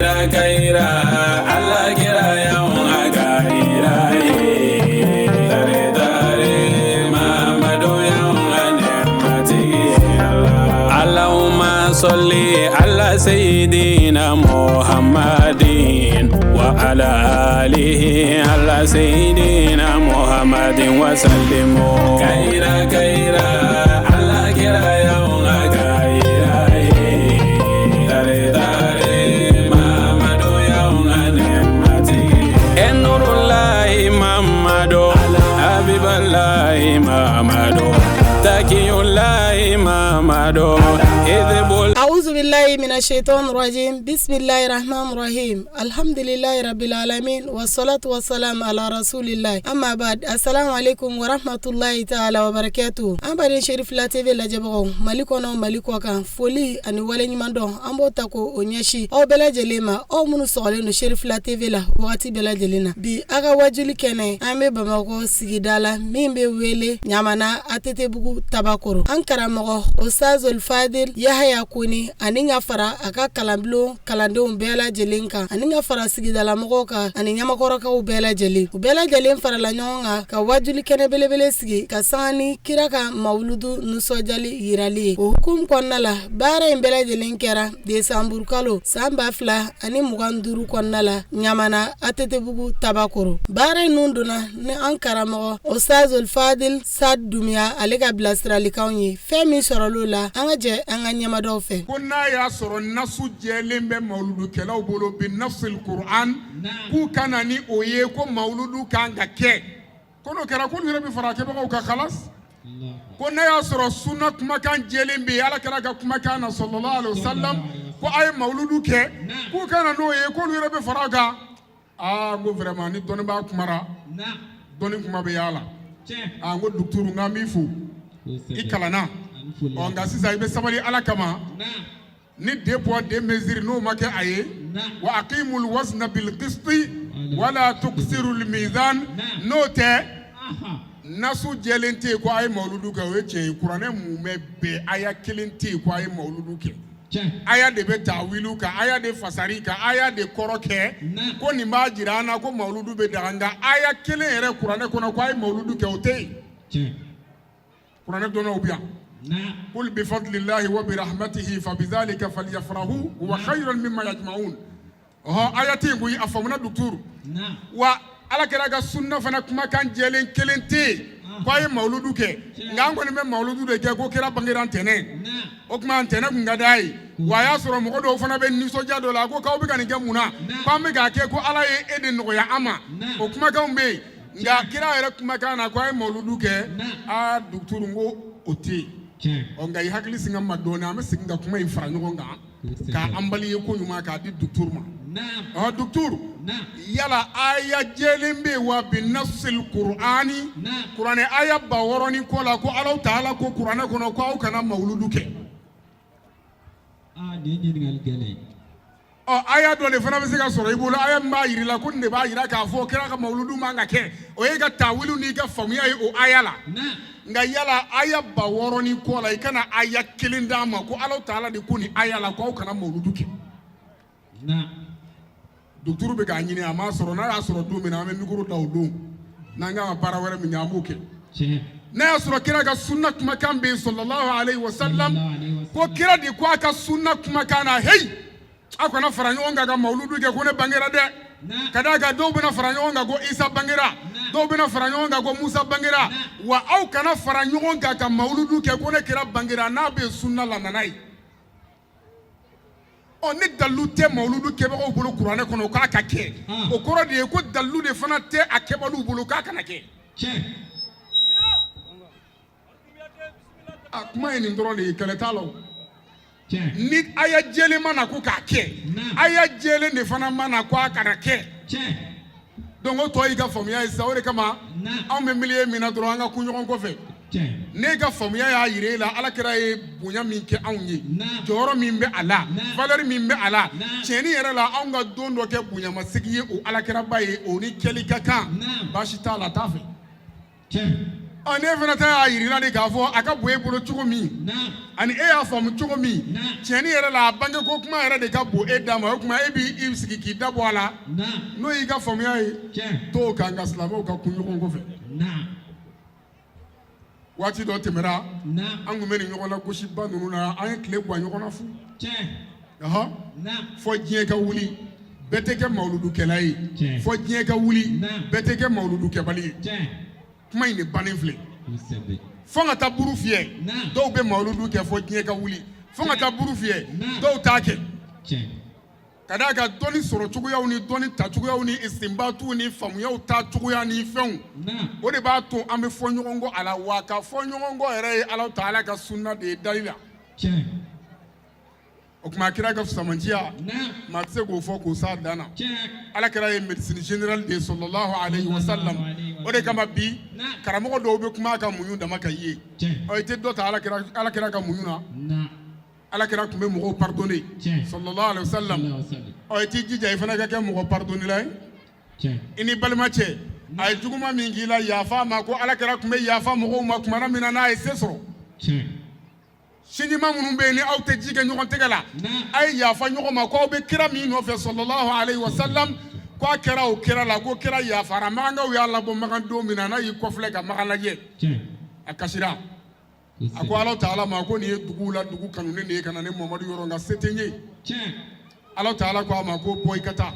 Ala kira Allahumma salli ala sayyidina Muhammadin wa ala alihi ala sayyidina Muhammadin wa sallim. Kayira kayira Ala kira Auzu billahi mina shaitan rajim bismillahi rahman rahim alhamdulillahi rabbil alamin wassalatu wassalamu ala rasulillahi amma ba'd assalamu alaikum wa rahmatullahi ta'ala wa barakatuh an baden Cherifla TV lajɛbagaw Mali kɔnɔ Mali kɔ kan foli ani waleɲumandɔn an b'o ta ko o ɲɛsin aw bɛɛ lajɛlen ma aw minnu sɔgɔlen don Cherifla TV la wagati bɛɛ lajɛlen na bi a ka wajuli kɛnɛ an bɛ Bamakɔ sigida la min bɛ wele Ɲamana ATT-bugu Tabakɔrɔ an karamɔgɔ Ustazul Fadil Yahaya Kone ani ka fara a ka kalanbulon kalandenw bɛɛ lajɛlen kan ani ka fara sigidalamɔgɔw kan ani ɲamakɔrɔkaw bɛɛ lajɛlen u bɛɛ lajɛlen farala ɲɔgɔn kan ka wajuli kɛnɛ belebele sigi ka sanga ni kira ka mawuludu nisɔndiyali yirali ye o hukumu kɔnɔna la baara in bɛɛ lajɛlen kɛra desanburukalo san 2025 kɔnɔna la Ɲamana ATT-bugu Tabakɔrɔ baara in nun donna ni an karamɔgɔ Ustazul Fadil Sad Dunbiya ale ka bilasiralikanw ye fɛn min sɔrɔla o la an ka jɛ an ka ɲɛmadaw fɛ. Ko n'a y'a sɔrɔ nasu jɛlen bɛ mawuludukɛlaw bolo bi nasil kuran k'u ka na ni o ye ko mawuludu kan ka kɛ ko n'o kɛra k'olu yɛrɛ bɛ fara kɛbagaw kan kalas ko n'a y'a sɔrɔ sunna kumakan jɛlen bɛ yen ala kira ka kumakan na sallallahu alaihi wasallam ko a ye mawuludu kɛ k'u ka na n'o ye k'olu yɛrɛ bɛ fara a kan. Aa n ko vraiment ni dɔnnibaa kumara dɔnni kuma bɛ y'a la. Aa n ko docteur n k'an b'i fo i kalanna ɔ nka sisan i bɛ sabali ala kama ni deux poids deux mesures n'o ma kɛ a ye wa aqimul wazna bil qisti wala tuksirul mizan n'o tɛ nasu jɛlen tɛ yen ko a ye mawuludu kɛ o ye tiɲɛ ye kuranɛ mumɛ bɛɛ aya kelen tɛ yen ko a ye mawuludu kɛ. Aya de bɛ tawilu kan aya de fasari kan aya de kɔrɔ kɛ ko nin b'a jira an na ko mawuludu bɛ daga nka aya kelen yɛrɛ kuranɛ kɔnɔ ko a ye mawuludu kɛ o tɛ yen kuranɛ dɔnnaw bɛ yan qul bi fadlillahi wa bi rahmatihi fa bizalika falyafrahu huwa khayrun mimma yajma'un ɔhɔn aya tɛ yen koyi a faamuna docteur wa ala kira ka sunna fana kumakan jɛlen kelen tɛ yen ko a ye mawuludu kɛ nka an kɔni bɛ mawuludu de kɛ ko kira bangera ntɛnɛn o tuma ntɛnɛn tun ka d'a ye wa a y'a sɔrɔ mɔgɔ dɔw fana bɛ nisɔndiya dɔ la ko k'aw bɛ ka nin kɛ mun na k'an bɛ k'a kɛ ko ala ye e de nɔgɔya an ma o kumakanw bɛ yen nka kira yɛrɛ kumakan na ko a ye mawuludu kɛ aa docteur n ko o tɛ yen ɔ nka i hakili sigi ma dɔɔnin an bɛ segin ka kuma in fara ɲɔgɔn kan k'an bali ye ko ɲuman k'a di docteur ma ɔ docteur yala aya jɛlen bɛ yen wa bi nasil kurani kuranɛ aya 60 ni kɔ la ko Alahu taala ko kuranɛ kɔnɔ ko aw kana mawuludu kɛ ɔ aya dɔ de fana bɛ se ka sɔrɔ i bolo aya min b'a jira la ko nin de b'a jira k'a fɔ kira ka mawuludu man ka kɛ o ye ka tawilu n'i ka faamuya ye o aya la nka yala aya 60 ni kɔ la i kana aya kelen d'an ma ko Alahu taala de ko nin aya la ko aw kana mawuludu kɛ docteur bɛ k'a ɲini a m'a sɔrɔ n'a y'a sɔrɔ don min na an bɛ micro da o don n'an kan ka baara wɛrɛ min kɛ an b'o kɛ n'a y'a sɔrɔ kira ka sunna kumakan bɛ yen sallallahu alayhi wa sallam ko kira de ko a ka sunna kumakan na heyi aw kana fara ɲɔgɔn kan ka mawuludu kɛ ko ne bangera dɛ ka d'a kan dɔw bɛna fara ɲɔgɔn kan ko Isa bangera dɔw bɛna fara ɲɔgɔn kan ko Musa bangera wa aw kana fara ɲɔgɔn kan ka mawuludu kɛ ko ne kira bangera n'a bɛ sunna la na n'a ye ɔ ni dalilu tɛ mawuludu kɛbagaw bolo kuranɛ kɔnɔ k'a ka kɛ o kɔrɔ de ye ko dalilu de fana tɛ a kɛbaliw bolo k'a kana kɛ a kuma ye nin dɔrɔn de ye kɛlɛ t'a la o ni aya jɛlen ma na ko k'a kɛ aya jɛlen de fana ma na ko a kana kɛ donc o tɔ y'i ka faamuya ye sisan o de kama anw bɛ milieu min na dɔrɔn an ka kun ɲɔgɔn kɔfɛ n'e ka faamuya y'a jira e la ala kira ye bonya min kɛ anw ye jɔyɔrɔ min bɛ a la valeur min bɛ a la tiɲɛni yɛrɛ la anw ka don dɔ kɛ bonyamasegin ye o alakiraba ye o ni kɛli ka kan baasi t'a la t'a fɛ. Ɔ, ne fana ta y'a yir'i la de k'a fɔ a ka bon e bolo cogo min, ani e y'a faamu cogo min, tiɲɛni yɛrɛ la, a bange ko kuma yɛrɛ de ka bon e da ma. O tuma e b'i sigi k'i da bɔ a la, n'o y'i ka faamuya ye. T'o kan ka silamɛw ka kun ɲɔgɔn kɔfɛ. Waati dɔ tɛmɛra, an tun bɛ nin ɲɔgɔn lagosiba ninnu na, an ye tile gan ɲɔgɔn na fu. Ɔhɔn, fɔ diɲɛ ka wuli, bɛɛ tɛ kɛ mawuludukɛla ye. Fɔ diɲɛ ka wuli, bɛɛ tɛ kɛ mawuludukɛbali ye. Kuma in de bannen filɛ. Fo ka taa buru fiyɛ, dɔw bɛ mawuludu kɛ fɔ diɲɛ ka wuli. Fo ka taa buru fiyɛ, dɔw t'a kɛ. Ka d'a kan dɔnni sɔrɔ cogoyaw ni dɔnni ta cogoyaw ni istinbatuw ni faamuyaw ta cogoya ni fɛnw, o de b'a to an bɛ fɔ ɲɔgɔn kɔ a la. Wa ka fɔ ɲɔgɔn kɔ yɛrɛ ye Ala taala ka sunna de ye dali la. O tuma kira ka fisamanciya, maa tɛ se k'o fɔ k'o s'a dan na. Ala kira ye médecine générale de ye, sallallahu alayhi wa sallam. O de kama bi karamɔgɔ dɔw bɛ kuma a ka muɲu dama ka ye. Ɔ, i tɛ dɔ ta Ala kira ka muɲu na. Ala kira tun bɛ mɔgɔw pardonner, sallallahu alayhi wa sallam. Ɔ, i t'i jija i fana ka kɛ mɔgɔ pardonner ye i ni balima cɛ. A ye juguman min k'i la, yafa a ma, ko Ala kira tun bɛ yafa mɔgɔw ma tuma min na n'a ye se sɔrɔ. Sinjima minnu bɛ yen ni aw tɛ ji kɛ ɲɔgɔn tɛgɛ la, a ye yafa ɲɔgɔn ma, ko aw bɛ kira min nɔfɛ, sallallahu alayhi wa sallam, ko a kɛra o kira la, ko kira yafara. Makankaw y'a labɔ Makan don min na, n'a y'i kɔfilɛ ka Makan lajɛ, a kasira. A ko Ala taala ma ko nin ye dugu la dugu kanunen de ye ka na ne Mamadu yɔrɔ, nka se tɛ n ye. Ala taala ko a ma ko bɔ i ka taa.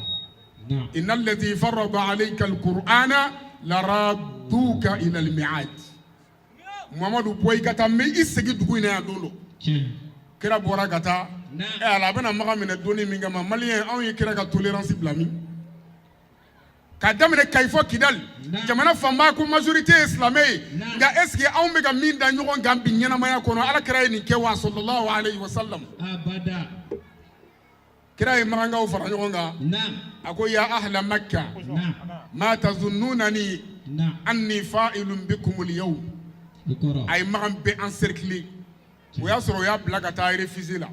Inna alladhi farada alayka alqur'ana laraduka ila almi'ad. Mamadu, bɔ i ka taa, n bɛ i segin dugu in na yan don dɔ. Kira bɔra ka taa. Ɛ ala, a bɛna Makan minɛ donni min kama, maliyɛn, anw ye kira ka tolérance bila min? K'a daminɛ Kayi fɔ Kidali, jamana fanba ko majorité ye silamɛ ye. Nka est ce que anw bɛ ka min da ɲɔgɔn kan bi ɲɛnamaya kɔnɔ, Ala kira ye nin kɛ wa, sallallahu alayhi wa sallam? Kira ye makankaw fara ɲɔgɔn kan, a ko: ya ahla Makka, ma tazunnunani anni fa'ilun bikumul yawm. A ye Makan bɛɛ encercler. O y'a sɔrɔ o y'a bila ka taa réfugié la,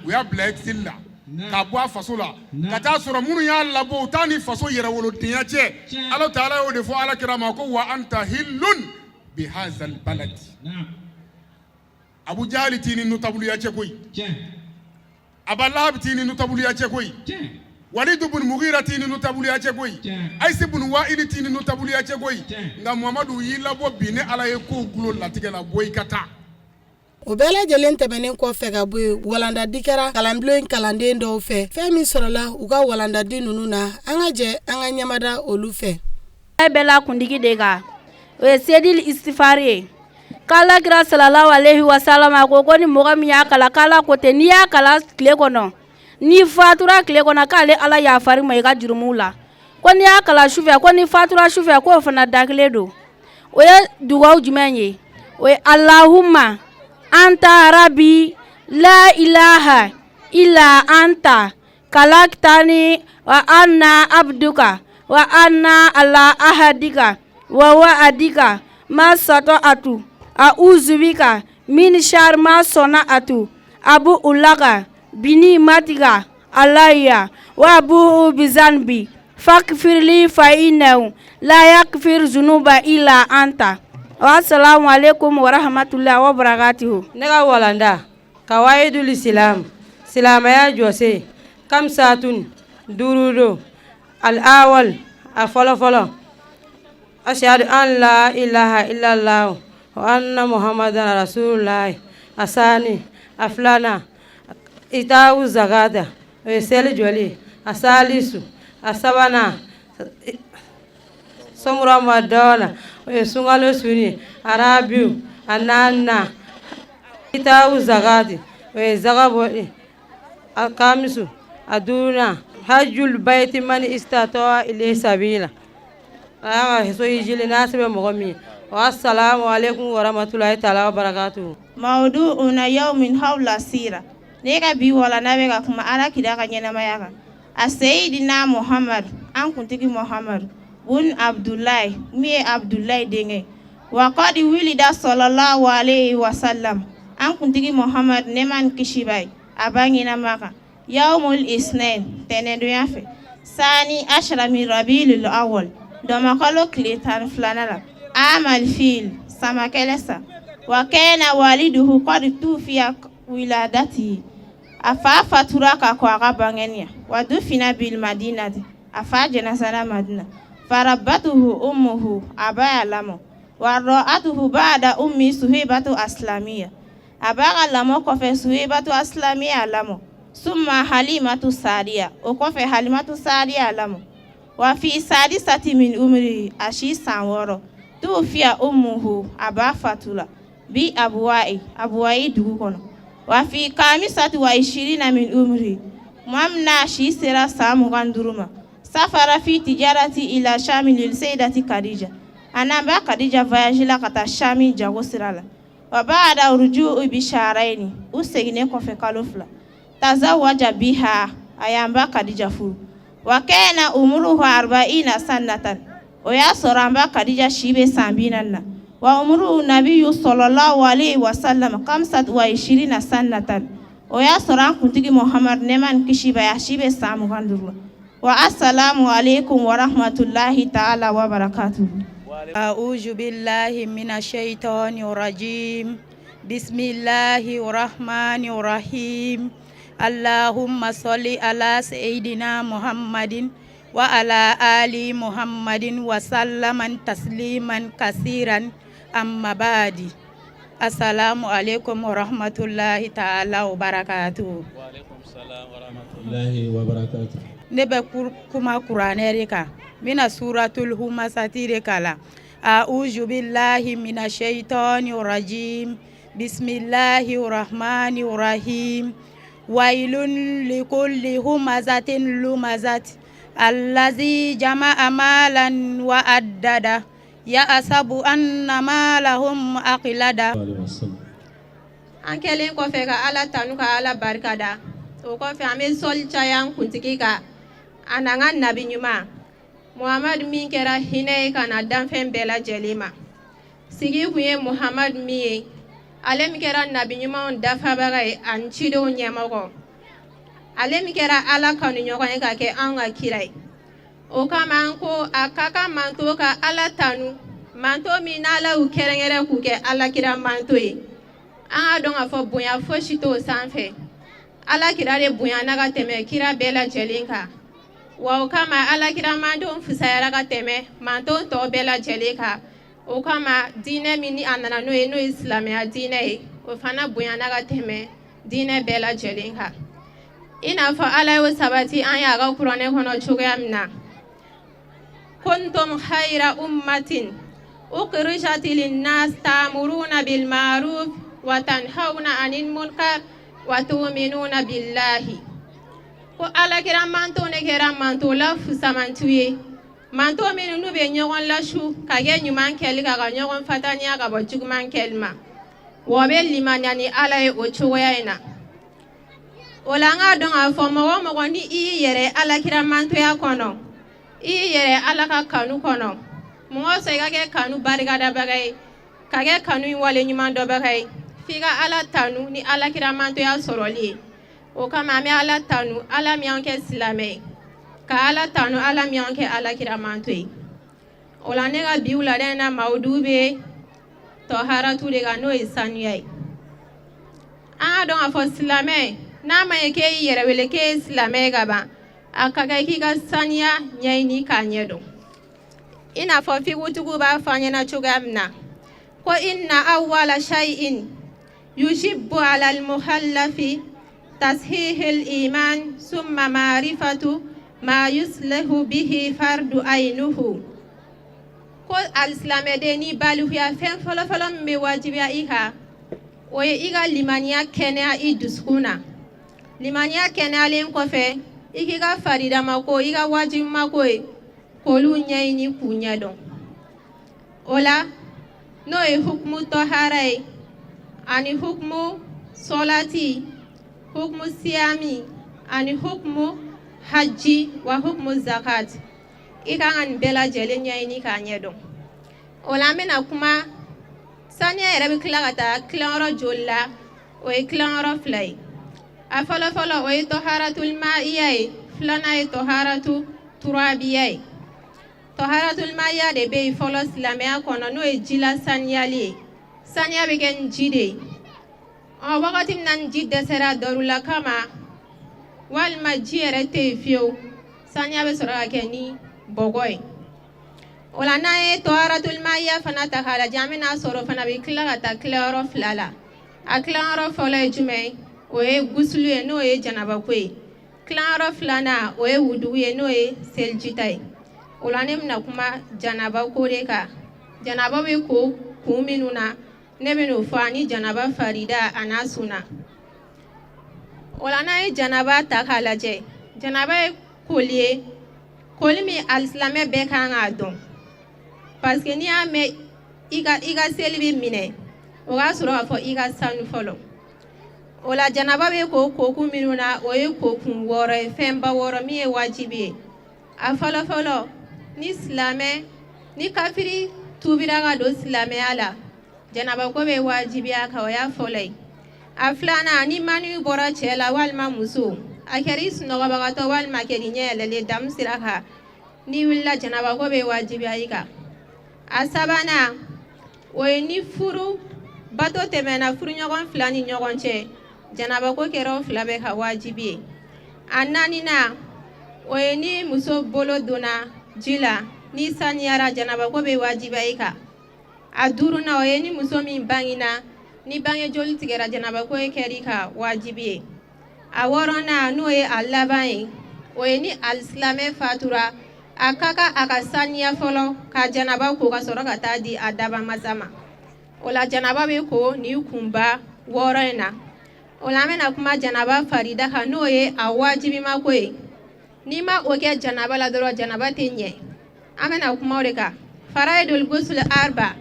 u y'a bila exil la, k'a bɔ a faso la ka taa sɔrɔ minnu y'a labɔ, u t'a ni faso yɛrɛwolodenya cɛ. Ala taala y'o de fɔ Ala kira ma ko wa anta hillun bi hazal balad. Abu Jahali t'i ni notabuliya cɛ koyi, Aba Lahab t'i ni notabuliya cɛ koyi, Walid bun Mughira t'i ni notabuliya cɛ koyi, Ayisi bun Wa'ili t'i ni notabuliya cɛ koyi. Nka Muhamadu y'i labɔ bi, ne Ala ye kow gulo latigɛ la, bɔ i ka taa. O bɛɛ lajɛlen tɛmɛnen kɔfɛ ka bɔ yen, walandadi kɛra kalanbulon in kalanden dɔw fɛ. Fɛn min sɔrɔla u ka walandadi ninnu na, an ka jɛ an ka ɲɛmada olu fɛ. Bɛɛ la kuntigi de kan, o ye sedili istifari ye, k'Ala kira salalahu alayhi wa salam ko ni mɔgɔ min y'a kalan, k'Ala ko ten, n'i y'a kalan tile kɔnɔ, n'i fatura tile kɔnɔ, k'ale Ala yafari ma i ka jurumuw la. Ko n'i y'a kalan sufɛ, ko ni fatura sufɛ, k'o fana da kelen don. O ye dugawu jumɛn ye? O ye Allahumma anta rabbi la ilaha illa anta kalaktani wa anna abduka wa anna ala ahadika wa wa'adika ma sata'atu a'udhu bika min shar ma sana'atu abu ulaka bini matika alayya wa abu bizanbi faghfirli fa innahu la yaghfir zunuba illa anta. Wa assalamu alaikum wa rahmatullahi wa barakatuhu. Ne ka walanda kawaidul islam, silamɛya jɔsen, kamsatun, duuru don. Al awal, a fɔlɔfɔlɔ, ashadu an la ilaha illallah wa anna muhammadan rasulullah. Asani, a filanan, itawu zakata, o ye seli jɔli. A salisu, a sabanan, sɔmu ramadana, o ye sunkalo sunni. Arabiu, a naaninan, itawu zakati, o ye zaga bɔli. A kamisu, a duurunan, hajjul bayti man istata'a ilayhi sabila, a y'a ka so hijili n'a se bɛ mɔgɔ min ye. Wa assalamu alaikum wa rahmatullahi ta'ala wa barakatuhu. Mawdu'una yawmin hawla sira. Ne ka bi walanda bɛ ka kuma Ala kira ka ɲɛnamaya kan. A seyidina Muhammad, an kuntigi Muhammad bun Abdulayi, min ye Abdulayi denkɛ. Wa qad wulida sallallahu alayhi wa sallam, an kuntigi Muhammad, nɛɛma ni kisi b'a ye, a bangena Maka yawmul isnain, tɛnɛndonya fɛ, sani ashara min rabiul awwal, dɔmɔkalo tile 12nan la, amal fil. Samakɛlɛ sa. Wa kana waliduhu qad tufiya wiladati, a fa fatura ka kɔn a ka bangeni ɲɛ. Wa dufina bil madinati, a fa jɛnasara Madina. Farabbatuhu ummuhu, a ba y'a lamɔ. Wa ra'atuhu ba'da ummi Suhaibatu Aslamiya, a b'a ka lamɔ kɔfɛ Suhaibatu Aslamiya a lamɔ. Summa Halimatu Sadiya, o kɔfɛ Halimatu Sadiya a lamɔ. Wa fi sadisati min umrihi, a si san 6, tufiya ummuhu, a ba fatula bi Abuwayi, Abuwayi dugu kɔnɔ. Wa fi kamisati wa ishirina min umrihi, tuma min n'a si sera san 25 ma, safara fi tijarati ila Shami lil sayyidati Kadija, a n'an ba Kadija voyage la ka taa Shami jago sira la. Wa ba'da ruju'u bi shahraini, u seginnen kɔfɛ kalo 2, tazawaja biha, a y'an ba Kadija furu. Wa kana umuruhu arba'ina sanatan, o y'a sɔrɔ an ba Kadija si bɛ san 40 na. Wa umuru nabiyu sallallahu alaihi wasallam kamsat wa ishirina sanatan, o y'a sɔrɔ an kuntigi Muhammad, nɛɛma ni kisi b'a ye, a si bɛ san 25 la. Wa assalamu alaikum wa rahmatullahi ta'ala wa barakatuhu. أعوذ بالله من الشيطان الرجيم. بسم الله الرحمن الرحيم. اللهم صل على سيدنا محمد وعلى آل محمد وسلم تسليما كثيرا. أما بعد، السلام عليكم ورحمة الله تعالى وبركاته. Allahi wa barakatuh. Ne bɛ kuma kuranɛ de kan. N bɛna suratul humasati de kalan. أعوذ بالله من الشيطان الرجيم. بسم الله الرحمن الرحيم. ويل لكل همزة لمزة الذي جمع مالا وعدده يحسب أن ماله أخلده. Alayhi wa sallam. An kɛlen kɔfɛ ka Ala tanu, ka Ala barika da, o kɔfɛ an bɛ sɔli caya an kuntigi kan, a n'an ka nabi ɲuman Muhamadu min kɛra hinɛ ye ka na danfɛn bɛɛ lajɛlen ma. Sigi kun ye Muhamadu min ye, ale min kɛra nabi ɲumanw dafabaga ye ani cidenw ɲɛmɔgɔ, ale min kɛra Ala kanuɲɔgɔn ye ka kɛ anw ka kira ye. O kama an ko a ka kan manto ka Ala tanu, manto min n'Ala y'u kɛrɛnkɛrɛn k'u kɛ Alakira manto ye. An k'a dɔn k'a fɔ bonya fosi t'o sanfɛ. Alakira de bonyana ka tɛmɛ kira bɛɛ lajɛlen kan, wa o kama Alakira mantonw fisayara ka tɛmɛ manton tɔw bɛɛ lajɛlen kan. O kama diinɛ min ni a nana n'o ye, n'o ye silamɛya diinɛ ye, o fana bonyana ka tɛmɛ diinɛ bɛɛ lajɛlen kan, i n'a fɔ Ala y'o sabati an ye a ka kuranɛ kɔnɔ cogoya min na: kuntum khayra ummatin ukhrijat linnas ta'muruna bil ma'ruf wa tanhauna 'anil munkar wa tu'minuna billahi. Ko Alakira manto ne kɛra manto la fusamantiw ye, manto minnu n'u bɛ ɲɔgɔn lasu ka kɛ ɲuman kɛli kan, ka ɲɔgɔn fataniya ka bɔ juguman kɛli ma, wa bɛ limaniya ni Ala ye o cogoya in na. O la an k'a dɔn k'a fɔ mɔgɔ o mɔgɔ ni i y'i yɛrɛ Alakira mantoya kɔnɔ, i y'i yɛrɛ Ala ka kanu kɔnɔ, mɔgɔ sɔn i ka kɛ kanu barikadabaga ye, ka kɛ kanu in wale ɲuman dɔnbaga ye, f'i ka Ala tanu ni Alakira mantoya sɔrɔli ye. O kama an bɛ Ala tanu, Ala min y'an kɛ silamɛ ye, ka Ala tanu, Ala min y'an kɛ Alakira manto ye. O la ne ka bi wulada in na mawudu bɛ tɔharatu de kan, n'o ye sanuya ye. An ka dɔn k'a fɔ silamɛ n'a ma ye k'e y'i yɛrɛ wele k'e ye silamɛ ye ka ban, a ka kan k'i ka saniya ɲɛɲini k'a ɲɛdɔn, i n'a fɔ fikutigiw b'a fɔ an ɲɛna cogoya min na ko inna awwala shay'in yujibu ala al-muhallafi tashihil iman summa ma'rifatu ma yuslihu bihi fardu aynuhu. Ko alisilamɛden, ni balikuya, fɛn fɔlɔfɔlɔ min bɛ wajibiya i kan, o ye i ka limaniya kɛnɛya i dusukun na. Limaniya kɛnɛyalen kɔfɛ, i k'i ka faridamako, i ka wajibimako ye, k'olu ɲɛɲini k'u ɲɛdɔn. O la n'o ye hukumu tɔhara ye, ani hukumu sɔlati, hukumu siyami, ani hukumu haji wa hukumu zakat, i kan ka nin bɛɛ lajɛlen ɲɛɲini k'a ɲɛdɔn. O la an bɛna kuma saniya yɛrɛ bɛ tila ka taa tilayɔrɔ joli la? O ye tilayɔrɔ 2 ye. A fɔlɔfɔlɔ, o ye tɔharatul ma'iya ye, filanan ye tɔharatu turabiya ye. Tɔharatulmaya de bɛ yen fɔlɔ silamɛya kɔnɔ, n'o ye jila saniyali ye. Saniya bɛ kɛ ni ji de ye. Ɔ, wagati min na ni ji dɛsɛra darula kama, walima ji yɛrɛ tɛ yen fiyewu, saniya bɛ sɔrɔ ka kɛ ni bɔgɔ ye. O la, n'an ye tɔharatulmaya fana ta k'a lajɛ, an bɛna sɔrɔ fana bɛ tila ka taa tilayɔrɔ fila la. A tilayɔrɔ fɔlɔ ye jumɛn ye? O ye gusulu ye, n'o ye janabako ye. Tilayɔrɔ filanan, o ye wudugu ye, n'o ye selijita ye. O la, ne bɛna kuma janaba ko de kan. Janaba bɛ ko kun minnu na, ne bɛ n'o fɔ, ani janaba farida a n'a sunna. O la, n'an ye janaba ta k'a lajɛ, janaba ye koli ye, koli min alisilamɛ bɛɛ kan k'a dɔn, parce que n'i y'a mɛn i ka seli bɛ minɛ, o k'a sɔrɔ k'a fɔ i ka sanu fɔlɔ. O la, janaba bɛ ko kokun minnu na, o ye kokun 6 ye, fɛnba 6 min ye wajibi ye. A fɔlɔ fɔlɔ, ni silamɛ ni kafiri tubira ka don silamɛya la, janabako bɛ wajibiya kan, o y'a fɔlɔ ye. A filanan, ni mani bɔra cɛ la walima muso, a kɛra i sunɔgɔbagatɔ walima a kɛra i ɲɛ yɛlɛlen damu sira kan, n'i wulila, janabako bɛ wajibiya i kan. A sabanan, o ye ni furu bato tɛmɛna furuɲɔgɔn fila ni ɲɔgɔn cɛ, janabako kɛra o fila bɛɛ ka wajibi ye. A naaninan, o ye ni muso bolo donna ji la, ni saniyara, janabako bɛ wajibiya i kan. A duurunan, o ye ni muso min bangena, ni bange joli tigɛra, janabako ye kɛra i ka wajibi ye. A wɔɔrɔnan, n'o ye a laban ye, o ye ni alisilamɛ fatura, a ka kan a ka saniya fɔlɔ ka janaba ko ka sɔrɔ ka taa di a dabamasa ma. O la, janaba bɛ ko nin kunba 6 in na. O la, an bɛna kuma janaba farida kan, n'o ye a wajibimako ye. N'i ma o kɛ janaba la dɔrɔn, janaba tɛ ɲɛ. An bɛna kuma o de kan. Faraidul gusul arba,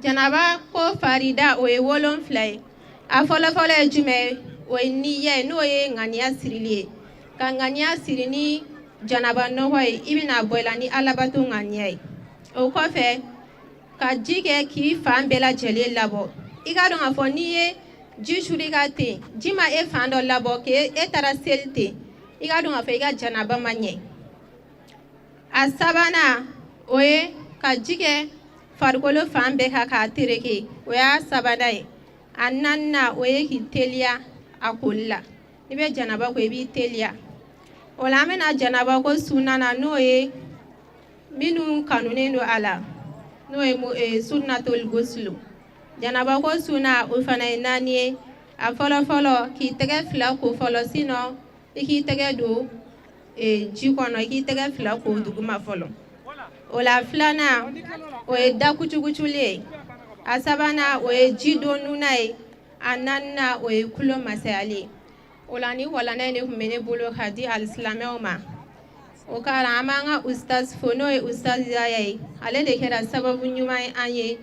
janaba ko farida, o ye 7 ye. A fɔlɔfɔlɔ ye jumɛn ye? O ye niyɛ ye, n'o ye ŋaniya sirili ye, ka ŋaniya siri ni janaba nɔgɔ ye, i bɛna bɔ i la ni alabato ŋaniya ye. O kɔfɛ, ka ji kɛ k'i fan bɛɛ lajɛlen labɔ. I ka dɔn k'a fɔ n'i ye ji suri ka ten, ji ma e fan dɔ labɔ, k'e e taara seli ten, i ka dɔn k'a fɔ i ka janaba ma ɲɛ. A sabanan, o ye ka ji kɛ farikolo fan bɛɛ kan k'a tereke, o y'a sabanan ye. A naaninan, o ye k'i teliya a koli la. I bɛ janaba ko, i b'i teliya. O la, an bɛna janaba ko sunna na, n'o ye minnu kanunen don a la, n'o ye sunnatul guslu. Janaba ko sunna, o fana ye naani ye. A fɔlɔ fɔlɔ, k'i tɛgɛ fila ko fɔlɔ, sinon i k'i tɛgɛ don ji kɔnɔ, i k'i tɛgɛ fila ko duguma fɔlɔ. O la, filanan, o ye da kucukuculi ye. A sabanan, o ye ji don nuna ye. A naaninan, o ye kulo masayali ye. O la, ni walanda in de tun bɛ ne bolo k'a di alisilamɛw ma. O kɛra, an b'an ka ustaz fo, n'o ye ustaz Yaya ye. Ale de kɛra sababu ɲuman ye an ye.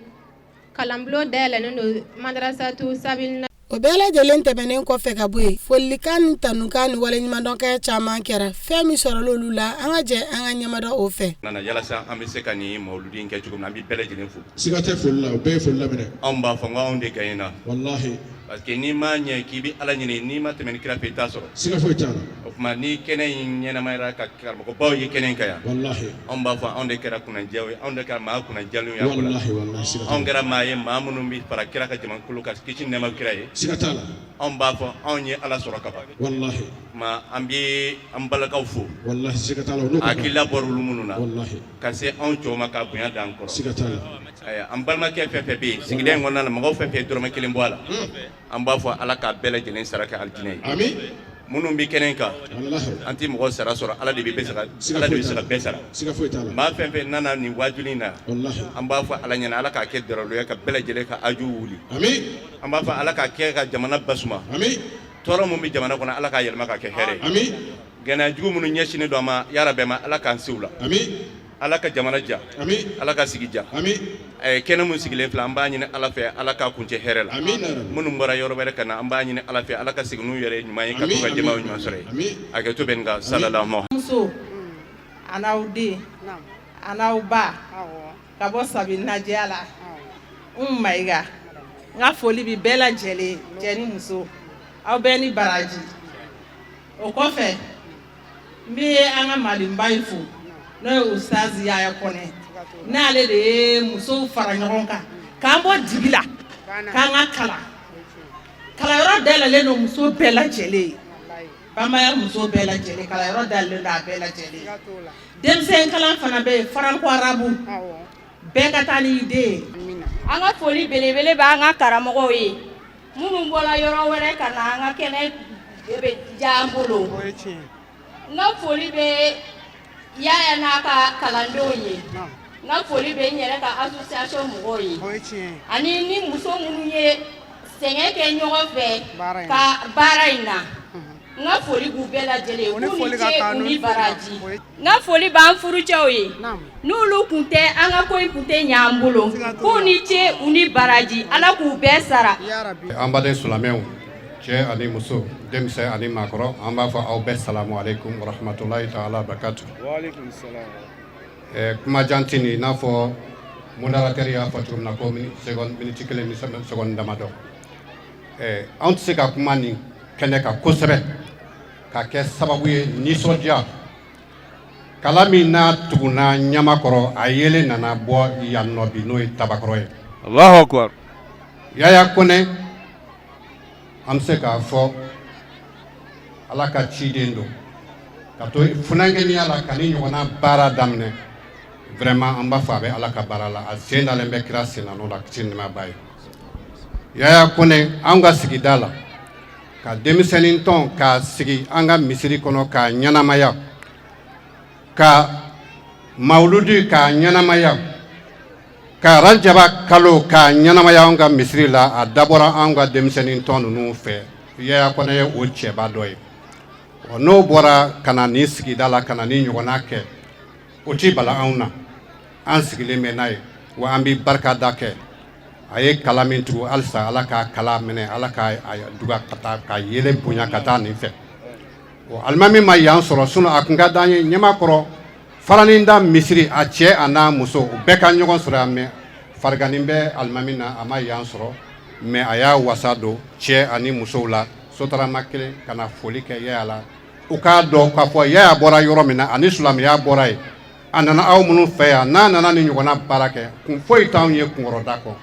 Kalanbulon dayɛlɛnnen don madrasatu sabil. O bɛɛ lajɛlen tɛmɛnen kɔfɛ ka bɔ yen, folikan ni tanukan ni waleɲumandɔnkɛ caman kɛra. Fɛn min sɔrɔla olu la, an ka jɛ an ka ɲɛmada o fɛ. Nana yalasa an bɛ se ka nin mawuludi in kɛ cogo min na, an bɛ bɛɛ lajɛlen fo. Siga tɛ foli la, o bɛɛ ye foli laminɛ. Anw b'a fɔ n ko anw de gagnera. Walahi. Parce que n'i m'a ɲɛ k'i bɛ Ala ɲini, n'i ma tɛmɛ ni kira fɛ, i t'a sɔrɔ. Siga foyi t'a la. O tuma ni kɛnɛ in ɲɛnamayara ka karamɔgɔbaw ye kɛnɛ in kan yan. Walahi. Anw b'a fɔ anw de kɛra kunnadiyaw ye, anw de kɛra maa kunnadiyalenw ye a ko la. Walahi, walahi, siga t'a la. Anw kɛra maa ye, maa minnu bɛ fara kira ka jamakulu kan, kisi ni nɛɛma kira ye. Siga t'a la. Anw b'a fɔ anw ye Ala sɔrɔ ka ban. Walahi. Ma an bɛ an balakaw fo. Walahi, siga t'a la, o n'o ka kan. Hakilila bɔra olu minnu na. Walahi. Ka se anw cɛw ma ka bonya d'an kɔrɔ. Siga t'a la. An balimakɛ fɛn fɛn bɛ yen sigida in kɔnɔna na, mɔgɔw fɛn fɛn ye dɔrɔmɛ kelen bɔ a la, an b'a fɔ Ala k'a bɛɛ lajɛlen sara kɛ alijinɛ ye. Ami. Minnu bɛ kɛnɛ kan, Walahi. an tɛ mɔgɔ sara sɔrɔ, Ala de bɛ bɛɛ sara, Ala de bɛ se ka bɛɛ sara. Siga foyi t'a la. Maa fɛn fɛn nana nin waajuli in na, Walahi. an b'a fɔ Ala ɲɛna, Ala k'a kɛ daraluya ka bɛɛ lajɛlen ka aju wuli. Ami. An b'a fɔ Ala k'a kɛ ka jamana basuma. Ami. Tɔɔrɔ min bɛ jamana kɔnɔ, Ala k'a yɛlɛma k'a kɛ hɛrɛ ye. Ami. Gɛlɛya jugu minnu ɲɛsinnen don an ma, yarabi ma Ala k'an se u la. Ami. Ala ka jamana ja. Ami. Ala ka sigi ja. Ami. Kɛnɛ min sigilen filɛ, an b'a ɲini Ala fɛ, Ala k'a kuncɛ hɛrɛ la. Amina. Minnu bɔra yɔrɔ wɛrɛ ka na, an b'a ɲini Ala fɛ, Ala ka segin n'u yɛrɛ ye ɲuman ye, ka t'u ka denbayaw ɲuman sɔrɔ yen. Ami. Hakɛto bɛ nin kan, salalahu. Muso a n'aw den a n'aw ba ka bɔ Sabi Najiya la, Umu Mayiga, n ka foli bɛ bɛɛ lajɛlen, cɛ ni muso, aw bɛɛ ni baraji. O kɔfɛ, n bɛ an ka malimba in fo. N'o ye Ustaz Yaya Kɔnɛ, n'ale de ye musow fara ɲɔgɔn kan k'an bɔ dibi la k'an ka kalan. Kalanyɔrɔ dayɛlɛlen don muso bɛɛ lajɛlen ye, Bambaya muso bɛɛ lajɛlen, kalanyɔrɔ dayɛlɛlen don a bɛɛ lajɛlen ye. Denmisɛn kalan fana bɛ yen, franco arabe, bɛɛ ka taa n'i den ye. An ka foli belebele b'an ka karamɔgɔw ye minnu bɔra yɔrɔ wɛrɛ ka na an ka kɛnɛ bɛ diya an bolo. N ka foli bɛ Yaya n'a ka kalandenw ye, n ka foli bɛ n yɛrɛ ka association mɔgɔw ye, ani ni muso minnu ye sɛgɛn kɛ ɲɔgɔn fɛ ka baara in na, n ka foli b'u bɛɛ lajɛlen ye, k'u ni ce, u ni baraji. N ka foli b'an furucɛw ye, n'olu tun tɛ, an ka ko in tun tɛ ɲɛ an bolo. K'u ni ce, u ni baraji, Ala k'u bɛɛ sara. An baden silamɛw, cɛ ani muso, denmisɛn ani maakɔrɔ, an b'a fɔ aw bɛɛ salamu aleykum warahmatulahi taala barakatu. Kuma jan tɛ nin, i n'a fɔ modérateur y'a fɔ cogo min na ko seconde, miniti kelen ni seconde damadɔ. Anw tɛ se ka kuma nin kɛnɛ kan kosɛbɛ ka kɛ sababu ye nisɔndiya kala min n'a tugunna ɲamakɔrɔ, a yelen nana bɔ yan nɔ bi, n'o ye Tabakɔrɔ ye. Allahu akbar. Yaya Kɔnɛ, an bɛ se k'a fɔ Ala ka ciden don ka to funankɛniya la ka ni ɲɔgɔnna baara daminɛ. Vraiment, an b'a fɔ a bɛ Ala ka baara la, a sen dalen bɛ kira sen na n'o la, kisi ni nɛɛma b'a ye. Yaya Kɔnɛ, an ka sigida la, ka denmisɛnnin tɔn k'a sigi an ka misiri kɔnɔ k'a ɲɛnamaya, ka mawuludi k'a ɲɛnamaya, ka rajaba kalo k'a ɲɛnamaya an ka misiri la, a dabɔra an ka denmisɛnnin tɔn ninnu fɛ. Yaya Kɔnɛ ye o cɛba dɔ ye. Ɔ, n'o bɔra ka na nin sigida la ka na ni ɲɔgɔnna kɛ, o ti bala anw na, an sigilen bɛ n'a ye, wa an bɛ barikada kɛ. A ye kala min tugu, halisa Ala k'a kala minɛ, Ala k'a duga ka taa ka yelen bonya ka taa nin fɛ. Alimami ma yan sɔrɔ, sinon a kun ka d'an ye Ɲamakɔrɔ faraninda misiri, a cɛ a n'a muso, u bɛɛ ka ɲɔgɔn sɔrɔ yan. Mais fariganin bɛ alimami na, a ma yan sɔrɔ, mais a y'a wasa don cɛ ani musow la, sotarama kelen ka na foli kɛ Yaya la. U k'a dɔn k'a fɔ Yaya bɔra yɔrɔ min na ani silamɛya bɔra yen, a nana aw minnu fɛ yan, n'a nana ni ɲɔgɔnna baara kɛ, kun foyi t'anw ye kunkɔrɔda kɔ.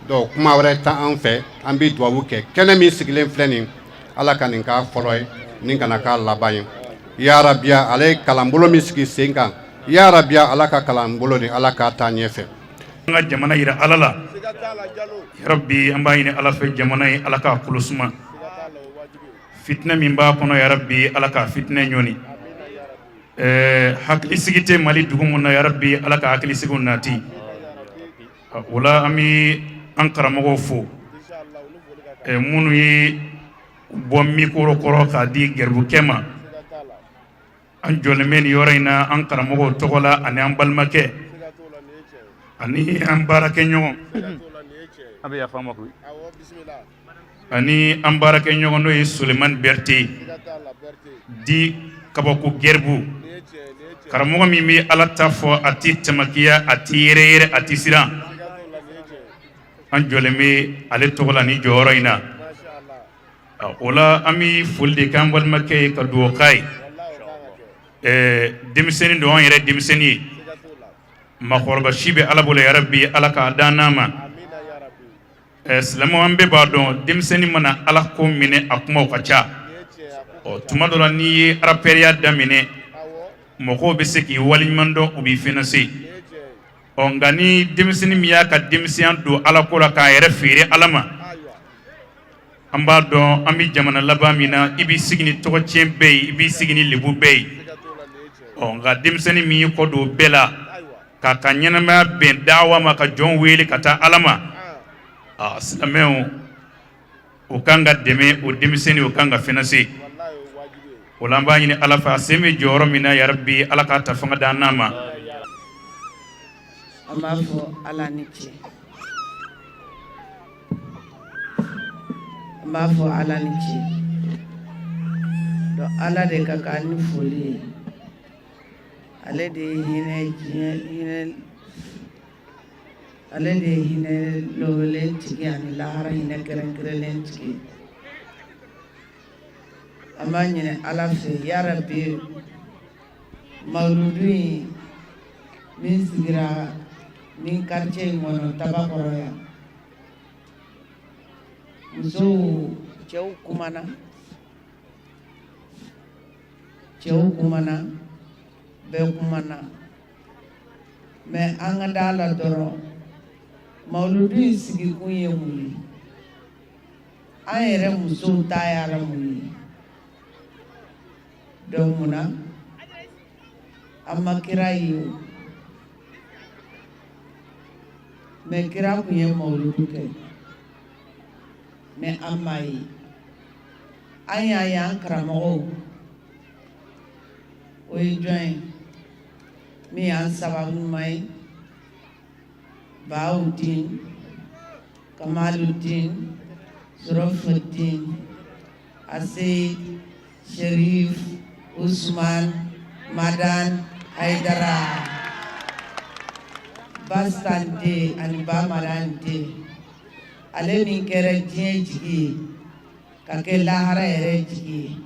Donc kuma wɛrɛ t'an fɛ, an bɛ dugawu kɛ. Kɛnɛ min sigilen filɛ nin, Ala ka nin k'a fɔlɔ ye, nin kana k'a laban ye yarabiya. Ale ye kalanbolo min sigi sen kan, yarabiya, Ala ka kalanbolo ni Ala k'a taa ɲɛfɛ. An ka jamana yira Ala la yarabi. An b'a ɲini Ala fɛ, jamana ye, Ala k'a kolo suma. Fitinɛ min b'a kɔnɔ, yarabi, Ala k'a fitinɛ ɲɔni. Hakilisigi tɛ Mali dugu min na, yarabi, Ala ka hakilisigi nati o la. An bɛ an karamɔgɔw fo, minnu ye bɔ micro kɔrɔ k'a di garibukɛ ma. An jɔlen bɛ nin yɔrɔ in na an karamɔgɔw tɔgɔ la, ani an balimakɛ ani an baarakɛɲɔgɔn, a bɛ yafa ma koyi, ani an baarakɛɲɔgɔn, n'o ye Sulemani Berete di kabako gɛribu, karamɔgɔ min bɛ Ala ta fɔ, a tɛ tamakiya, a tɛ yɛrɛ yɛrɛ, a tɛ siran. An jɔlen bɛ ale tɔgɔ la ni jɔyɔrɔ in na. O la, an bɛ foli de k'an balimakɛ ye ka dugawu k'a ye. Denmisɛnnin don, an yɛrɛ denmisɛnnin ye, makɔrɔba si bɛ Ala bolo, yarabi, Ala k'a dan n'a ma. Silamɛw, an bɛɛ b'a dɔn, denmisɛnnin mana Ala ko minɛ, a kumaw ka ca. Ɔ, tuma dɔ la, n'i ye rappeurya daminɛ, mɔgɔw bɛ se k'i waleɲuman dɔn, u b'i financer. Ɔ, nka ni denmisɛnnin min y'a ka denmisɛnya don Ala ko la, k'a yɛrɛ feere Ala ma, an b'a dɔn an bɛ jamana laban min na, i b'i sigi ni tɔgɔcɛn bɛɛ ye, i b'i sigi ni lebu bɛɛ ye. Ɔ, nka denmisɛnnin min y'i kɔ don bɛɛ la k'a ka ɲɛnamaya bɛn dawa ma, ka jɔn wele ka taa Ala ma, a silamɛw, o kan ka dɛmɛ, o denmisɛnnin o kan ka financer. O la, an b'a ɲini Ala fɛ, a sen bɛ jɔyɔrɔ min na, yarabi, Ala k'a ta fanga d'an n'a ma. An b'a fɔ Ala ni ce, an b'a fɔ Ala ni ce. Donc Ala de ka kan ni foli ye, ale de ye hinɛ diɲɛ hinɛ, ale de ye hinɛ lɔwelen tigi ani lahara hinɛ kɛrɛnkɛrɛnlen tigi. An b'a ɲini Ala fɛ, yarabi, mawuludu in Min sigira nin quartier in kɔnɔ Tabakɔrɔ yan. Musow, cɛw kumana, cɛw kumana, bɛɛ kumana, mais an ka da la dɔrɔn, mawuludu in sigikun ye mun ye? An yɛrɛ musow ta y'a la mun ye? Donc mun na an ma kira ye o? Mais kira kun ye mawuludu kɛ, mais an m'a ye. An y'a ye an karamɔgɔw, o ye jɔn ye min y'an sababu ɲuman ye? Bawudin Kamaludin Sorofuddin Aseyid Sherif Usman Madan Haidara Bastante ani Bamarante, ale min kɛra diɲɛ jigi ye ka kɛ lahara yɛrɛ jigi ye.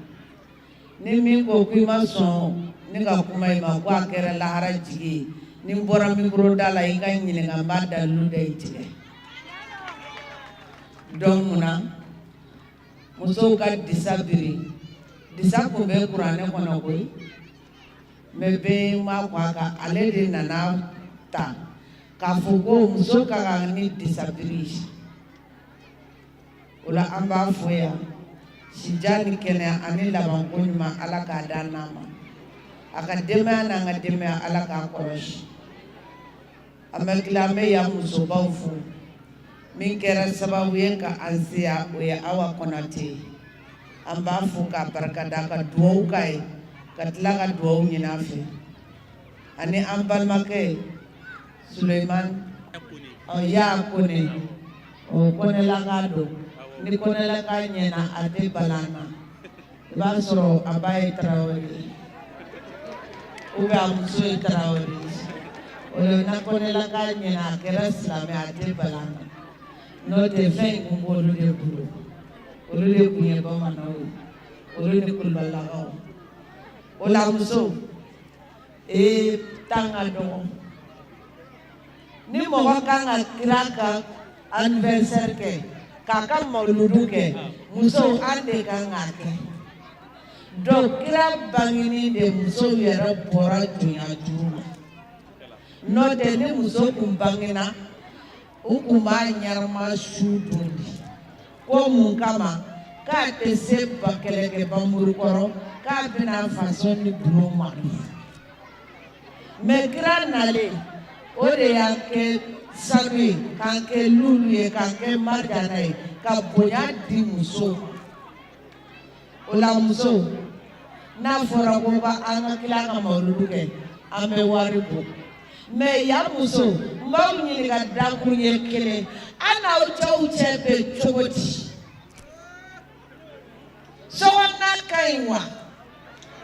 Ni min ko k'i ma sɔn ne ka kuma i ma ko a kɛra lahara jigi ye, ni n bɔra micro da la, i ka ɲininka, n b'a dalilu da i tigɛ. Donc mun na musow ka disa biri? Disa kun bɛ kuranɛ kɔnɔ koyi, mais bɛɛ ma kɔ a kan. Ale de nana ta k'a fɔ ko muso ka kan ni disa biri. O la an b'a fɔ yan, sijan ni kɛnɛya ani labanko ɲuman, Ala k'a d'an n'a ma. A ka denbaya n'an ka denbaya, Ala k'a kɔlɔsi. An bɛ tila, an bɛ yan musobaw fo. Min kɛra sababu ye ka an se yan, o ye Awa Kɔnatɛ ye. An b'a fo k'a barikada, ka duwawu k'a ye, ka tila ka duwawu ɲini a fɛ, ani an balimakɛ Suleiman ɔ y'a Kone. O Kɔnɛlaka don. Ni Kɔnɛlaka ɲɛna, a tɛ balan na. I b'a sɔrɔ a ba ye Tarawele ye ou bien a muso ye Tarawele ye. O la na Kɔnɛlaka ɲɛna, a kɛra silamɛ, a tɛ balan na. N'o tɛ, fɛn in kun b'olu de bolo. Olu de kun ye bamananw ye, olu ni kulubalilakaw. O la muso ee tan ka dɔgɔ. Ni mɔgɔ kan ka kira ka anniversaire kɛ, k'a ka mawuludu kɛ, musow, an de kan k'a kɛ. Donc kira bangeni de, musow yɛrɛ bɔra jɔnya juru la. N'o tɛ, ni muso kun bangena, u kun b'a ɲɛnama su dun de. Ko mun kama? K'a tɛ se ba kɛlɛkɛ bamuru kɔrɔ, k'a bɛna faso ni bulon malo. Mais kira nalen, o de y'an kɛ sanu ye, k'an kɛ lulu ye, k'an kɛ marjana ye, ka bonya di musow. O la musow, n'a fɔra ko ka an ka tila ka mawuludu kɛ, an bɛ wari bɔ. Mais yan muso, n b'aw ɲininka dakun ye kelen: an n'aw cɛw cɛ bɛ cogo di? Sokɔnɔna ka ɲi wa?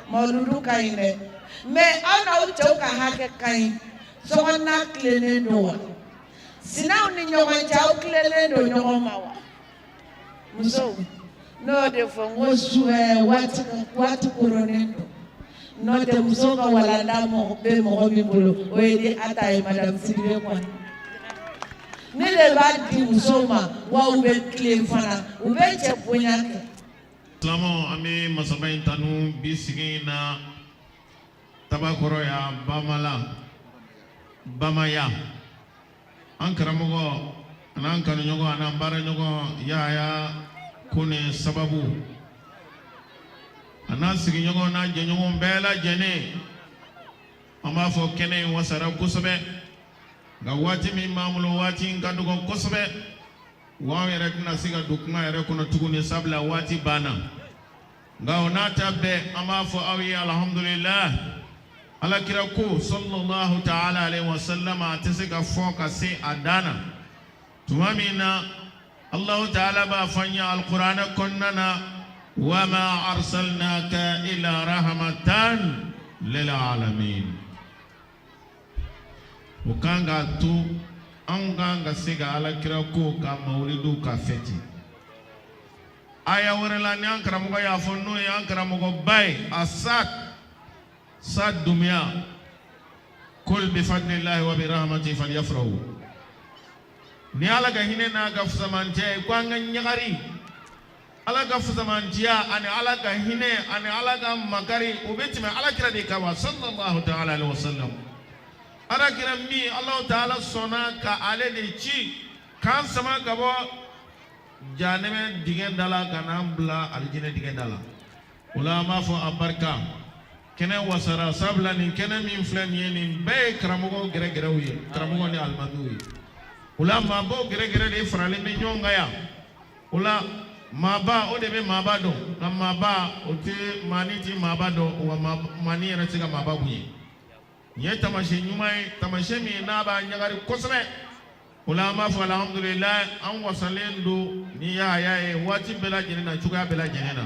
Mawuludu ka ɲi dɛ, mais aw n'aw cɛw ka hakɛ ka ɲi? Sokɔnɔna tilennen don wa? Sinaw ni ɲɔgɔn cɛ, aw tilennen don ɲɔgɔn ma wa? Musow, n'o de fɔ n ko su waati waati koronnen don. N'o tɛ, musow ka walanda mɔgɔ bɛ mɔgɔ min bolo, o ye ni a ta ye. Madame Sidibe kɔni, ne de b'a di musow ma wa, u bɛ tilen fana, u bɛ cɛ bonya kɛ. Silamɛw, an bɛ masaba in tanu bi sigi in na Tabakɔrɔ yan, Bamala Bamaya. An karamɔgɔ an'an kanuɲɔgɔn an'an baaraɲɔgɔn Yahaya Kone sababu, a n'a sigiɲɔgɔn n'a jɛɲɔgɔn bɛɛ lajɛlen, an b'a fɔ kɛnɛ in wasara kosɛbɛ. Nka waati min b'an bolo, waati in ka dɔgɔn kosɛbɛ wa, anw yɛrɛ tɛna se ka don kuma yɛrɛ kɔnɔ tuguni, sabula waati banna. Nka o n'a ta bɛɛ, an b'a fɔ aw ye alhamdulilah. Alakira ko sallallahu ta'ala alayhi wa sallam, a tɛ se ka fɔ ka se a dan na. Tuma min na Allahu ta'ala b'a fɔ an ye alikuranɛ kɔnɔna na: wa ma arsalnaka illa rahmatan lil alamin. O kan k'a to anw kan ka se ka alakira ko ka mawulidu ka fɛti. Aya wɛrɛ la, ni an karamɔgɔ y'a fɔ, n'o ye an karamɔgɔba ye, a sa sa Dunbiya. Kul bi fadlillahi wa bi rahmatihi falyafrahu. Ni Ala ka hinɛ n'a ka fusamantiya ye ko an ka ɲagari, Ala ka fusamantiya ani Ala ka hinɛ ani Ala ka makari, o bɛ tɛmɛ Ala kira de kan wa sallallahu ta'ala alaihi wa sallam. Ala kira min Alahu ta'ala sɔnna ka ale de ci k'an sama ka bɔ jahanɛmɛ dingɛ da la ka n'an bila alijinɛ dingɛ da la. O la an b'a fɔ a barika kɛnɛ wasara, sabula nin kɛnɛ min filɛ nin ye, nin bɛɛ ye karamɔgɔw gɛrɛgɛrɛw ye, karamɔgɔ ni alimamiw ye. O la maabaw gɛrɛgɛrɛ de faralen bɛ ɲɔgɔn kan yan. O la maaba, o de bɛ maaba dɔn, nka maaba o tɛ maani tɛ maaba dɔn, wa maani yɛrɛ tɛ se ka maaba bonya. Nin ye taamasiyɛn ɲuman ye, taamasiyɛn min n'a b'a ɲagari kosɛbɛ. O la an b'a fɔ alhamdulilayi, an wasalen don ni Yahaya ye waati bɛɛ lajɛlen na, cogoya bɛɛ lajɛlen na.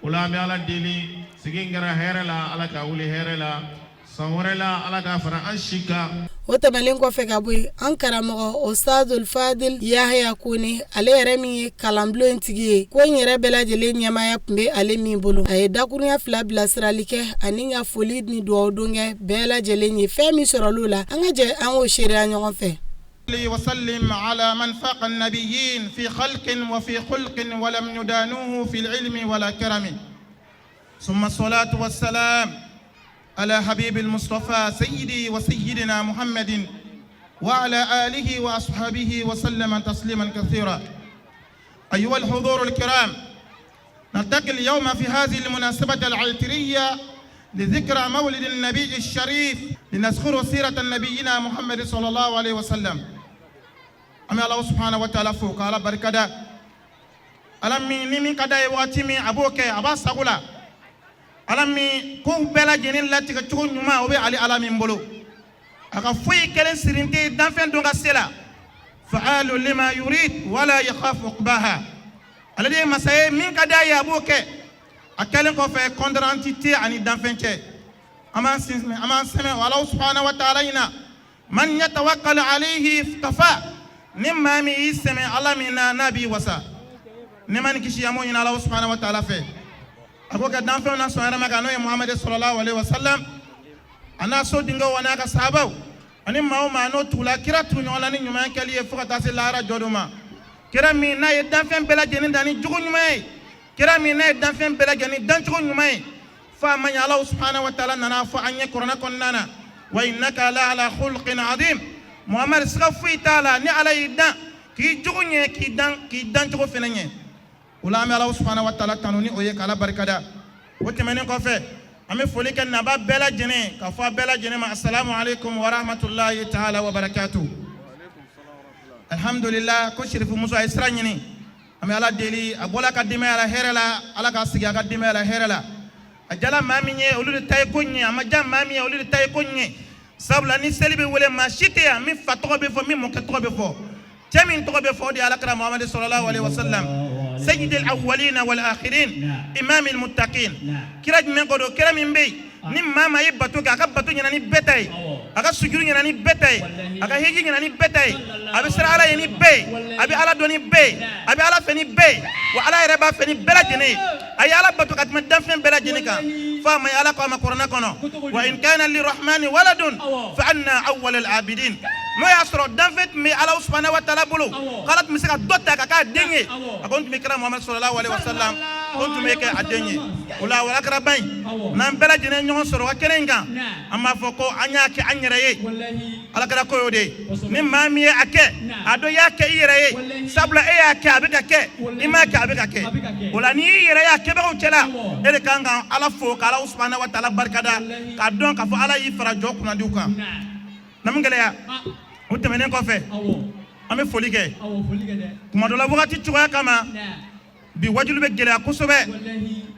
O la an bɛ Ala deli, sigi in kɛra hɛrɛ la, Ala k'a wuli hɛrɛ la, san wɛrɛ la Ala k'a fara an si kan. O tɛmɛnen kɔfɛ ka bɔ yen, an karamɔgɔ Ustazul Fadil Yahaya Kone, ale yɛrɛ min ye kalanbulon in tigi ye, ko in yɛrɛ bɛɛ lajɛlen ɲɛmaaya tun bɛ ale min bolo, a ye dakurunya fila bilasirali kɛ ani ka foli ni dugawu don kɛ bɛɛ lajɛlen ye. Fɛn min sɔrɔla o la, an ka jɛ an k'o seereya ɲɔgɔn fɛ. وسلم على من فاق النبيين في خلق وفي خلق ولم يدانوه في العلم ولا كرم، ثم الصلاة والسلام على حبيب المصطفى سيدي وسيدنا محمد وعلى آله وأصحابه وسلم تسليما كثيرا. أيها الحضور الكرام، نلتقي اليوم في هذه المناسبة العطرية لذكرى مولد النبي الشريف لنذكر سيرة نبينا محمد صلى الله عليه وسلم. An bɛ Ala subhanahu wa ta'ala fo k'Ala barikada. Ala min ni min ka d'a ye waati min a b'o kɛ, a b'a sago la. Ala min kow bɛɛ lajɛlen latigɛ cogo ɲuman, o bɛ ale Ala min bolo. A ka foyi kelen siri tɛ danfɛn dɔ ka se la. Fa'alu lima yurid wala yakhafu uqbaha. Ale de ye masa ye, min ka d'a ye a b'o kɛ. A kɛlen kɔfɛ, kɔndaranti tɛ ani danfɛn cɛ. An b'an sinsin, an b'an sɛmɛ o Ala subhanahu wa ta'ala in na. Man yatawakkal alayhi kafa. Ni maa min y'i sɛmɛ Ala min na, n'a b'i wasa. Nɛɛma ni kisi, an b'o ɲini Ala subhanahu wa ta'ala fɛ. A k'o kɛ danfɛnw na sɔn hɛrɛma kan, n'o ye Muhamadu sallallahu alaihi wa sallam, a n'a so denkɛw, a n'a ka sahabaw, ani maa o maa n'o tugula kira tugu ɲɔgɔn la ni ɲuman kɛli ye fo ka taa se lahara jɔ don ma. Kira min n'a ye danfɛn bɛɛ lajɛlen dan ni jogo ɲuman ye, kira min n'a ye danfɛn bɛɛ lajɛlen dancogo ɲuman ye, f'a ma ɲɛ Ala subhanahu wa ta'ala nana fɔ an ye kuranɛ kɔnɔna na: wa innaka la ala khulqin azim. Muhamadu, siga foyi t'a la, ni Ala y'i dan k'i jogo ɲɛ, k'i dan k'i dancogo fɛnɛ ɲɛ. O la an bɛ Ala subhanahu wa ta'ala tanu ni o ye, k'Ala barikada. O tɛmɛnen kɔfɛ, an bɛ foli kɛ naba bɛɛ lajɛlen, k'a fɔ a bɛɛ lajɛlen ma: asalamu aleykum wa rahmatulahi ta'ala wa barakatuh. Alhamdulillah, ko Sirifu muso a ye sira ɲini. An bɛ Ala deli, a bɔla ka denbaya la hɛrɛ la, Ala k'a sigi a ka denbaya la hɛrɛ la. A jala maa min ye, olu de ta ye ko ɲɛ. A ma ja maa min ye, olu de ta ye ko ɲɛ. Sabula ni seli bɛ wele, maa si tɛ yan min fa tɔgɔ bɛ fɔ, min mɔkɛ tɔgɔ bɛ fɔ. Cɛ min tɔgɔ bɛ fɔ, o de ye Alakira Muhamadu sallallahu alaihi wasallam, sayyidil awwalina wal akhirin, imamil muttaqin. Kira jumɛn ko don? Kira min bɛ yen ni maa maa ye bato kɛ, a ka bato ɲɛna ni bɛɛ ta ye, a ka sujuru ɲɛna ni bɛɛ ta ye, a ka hiji ɲɛna ni bɛɛ ta ye, a bɛ siran Ala ye ni bɛɛ ye, a bɛ Ala dɔn ni bɛɛ ye, a bɛ Ala fɛ ni bɛɛ ye, wa Ala yɛrɛ b'a fɛ ni bɛɛ lajɛlen ye. A ye Ala bato ka tɛmɛ danfɛn bɛɛ lajɛlen kan, f'a ma ye Ala ko a ma kuranɛ kɔnɔ: wa in kana lirahmani waladun fa anna awwalal abidin. N'o y'a sɔrɔ danfɛn tun bɛ Ala subhanahu wa ta'ala bolo, k'Ala tun bɛ se ka dɔ ta ka k'a den ye, a ko n tun bɛ kira Muhamadu sallallahu alaihi wasallam, ko n tun bɛ kɛ a den ye. O la o alakiraba in, n'an bɛɛ lajɛlen ɲɔgɔn sɔrɔ ka kɛnɛ in kan, an b'a fɔ ko an y'a kɛ an yɛrɛ ye. Alakira ko y'o de ye. Ni maa min ye a kɛ, a dɔn i y'a kɛ i yɛrɛ ye, sabula e y'a kɛ, a bɛ ka kɛ, i m'a kɛ, a bɛ ka kɛ. O la n'i y'i yɛrɛ y'a kɛbagaw cɛla, e de kan ka Ala fo, ka Ala subhanahu wa ta'ala barikada, k'a dɔn k'a fɔ Ala y'i fara jɔ kunnadiw kan. Namu gɛlɛya o tɛmɛnen kɔfɛ, an bɛ foli kɛ. Tuma dɔ la, wagati cogoya kama, bi wajulu bɛ gɛlɛya kosɛbɛ,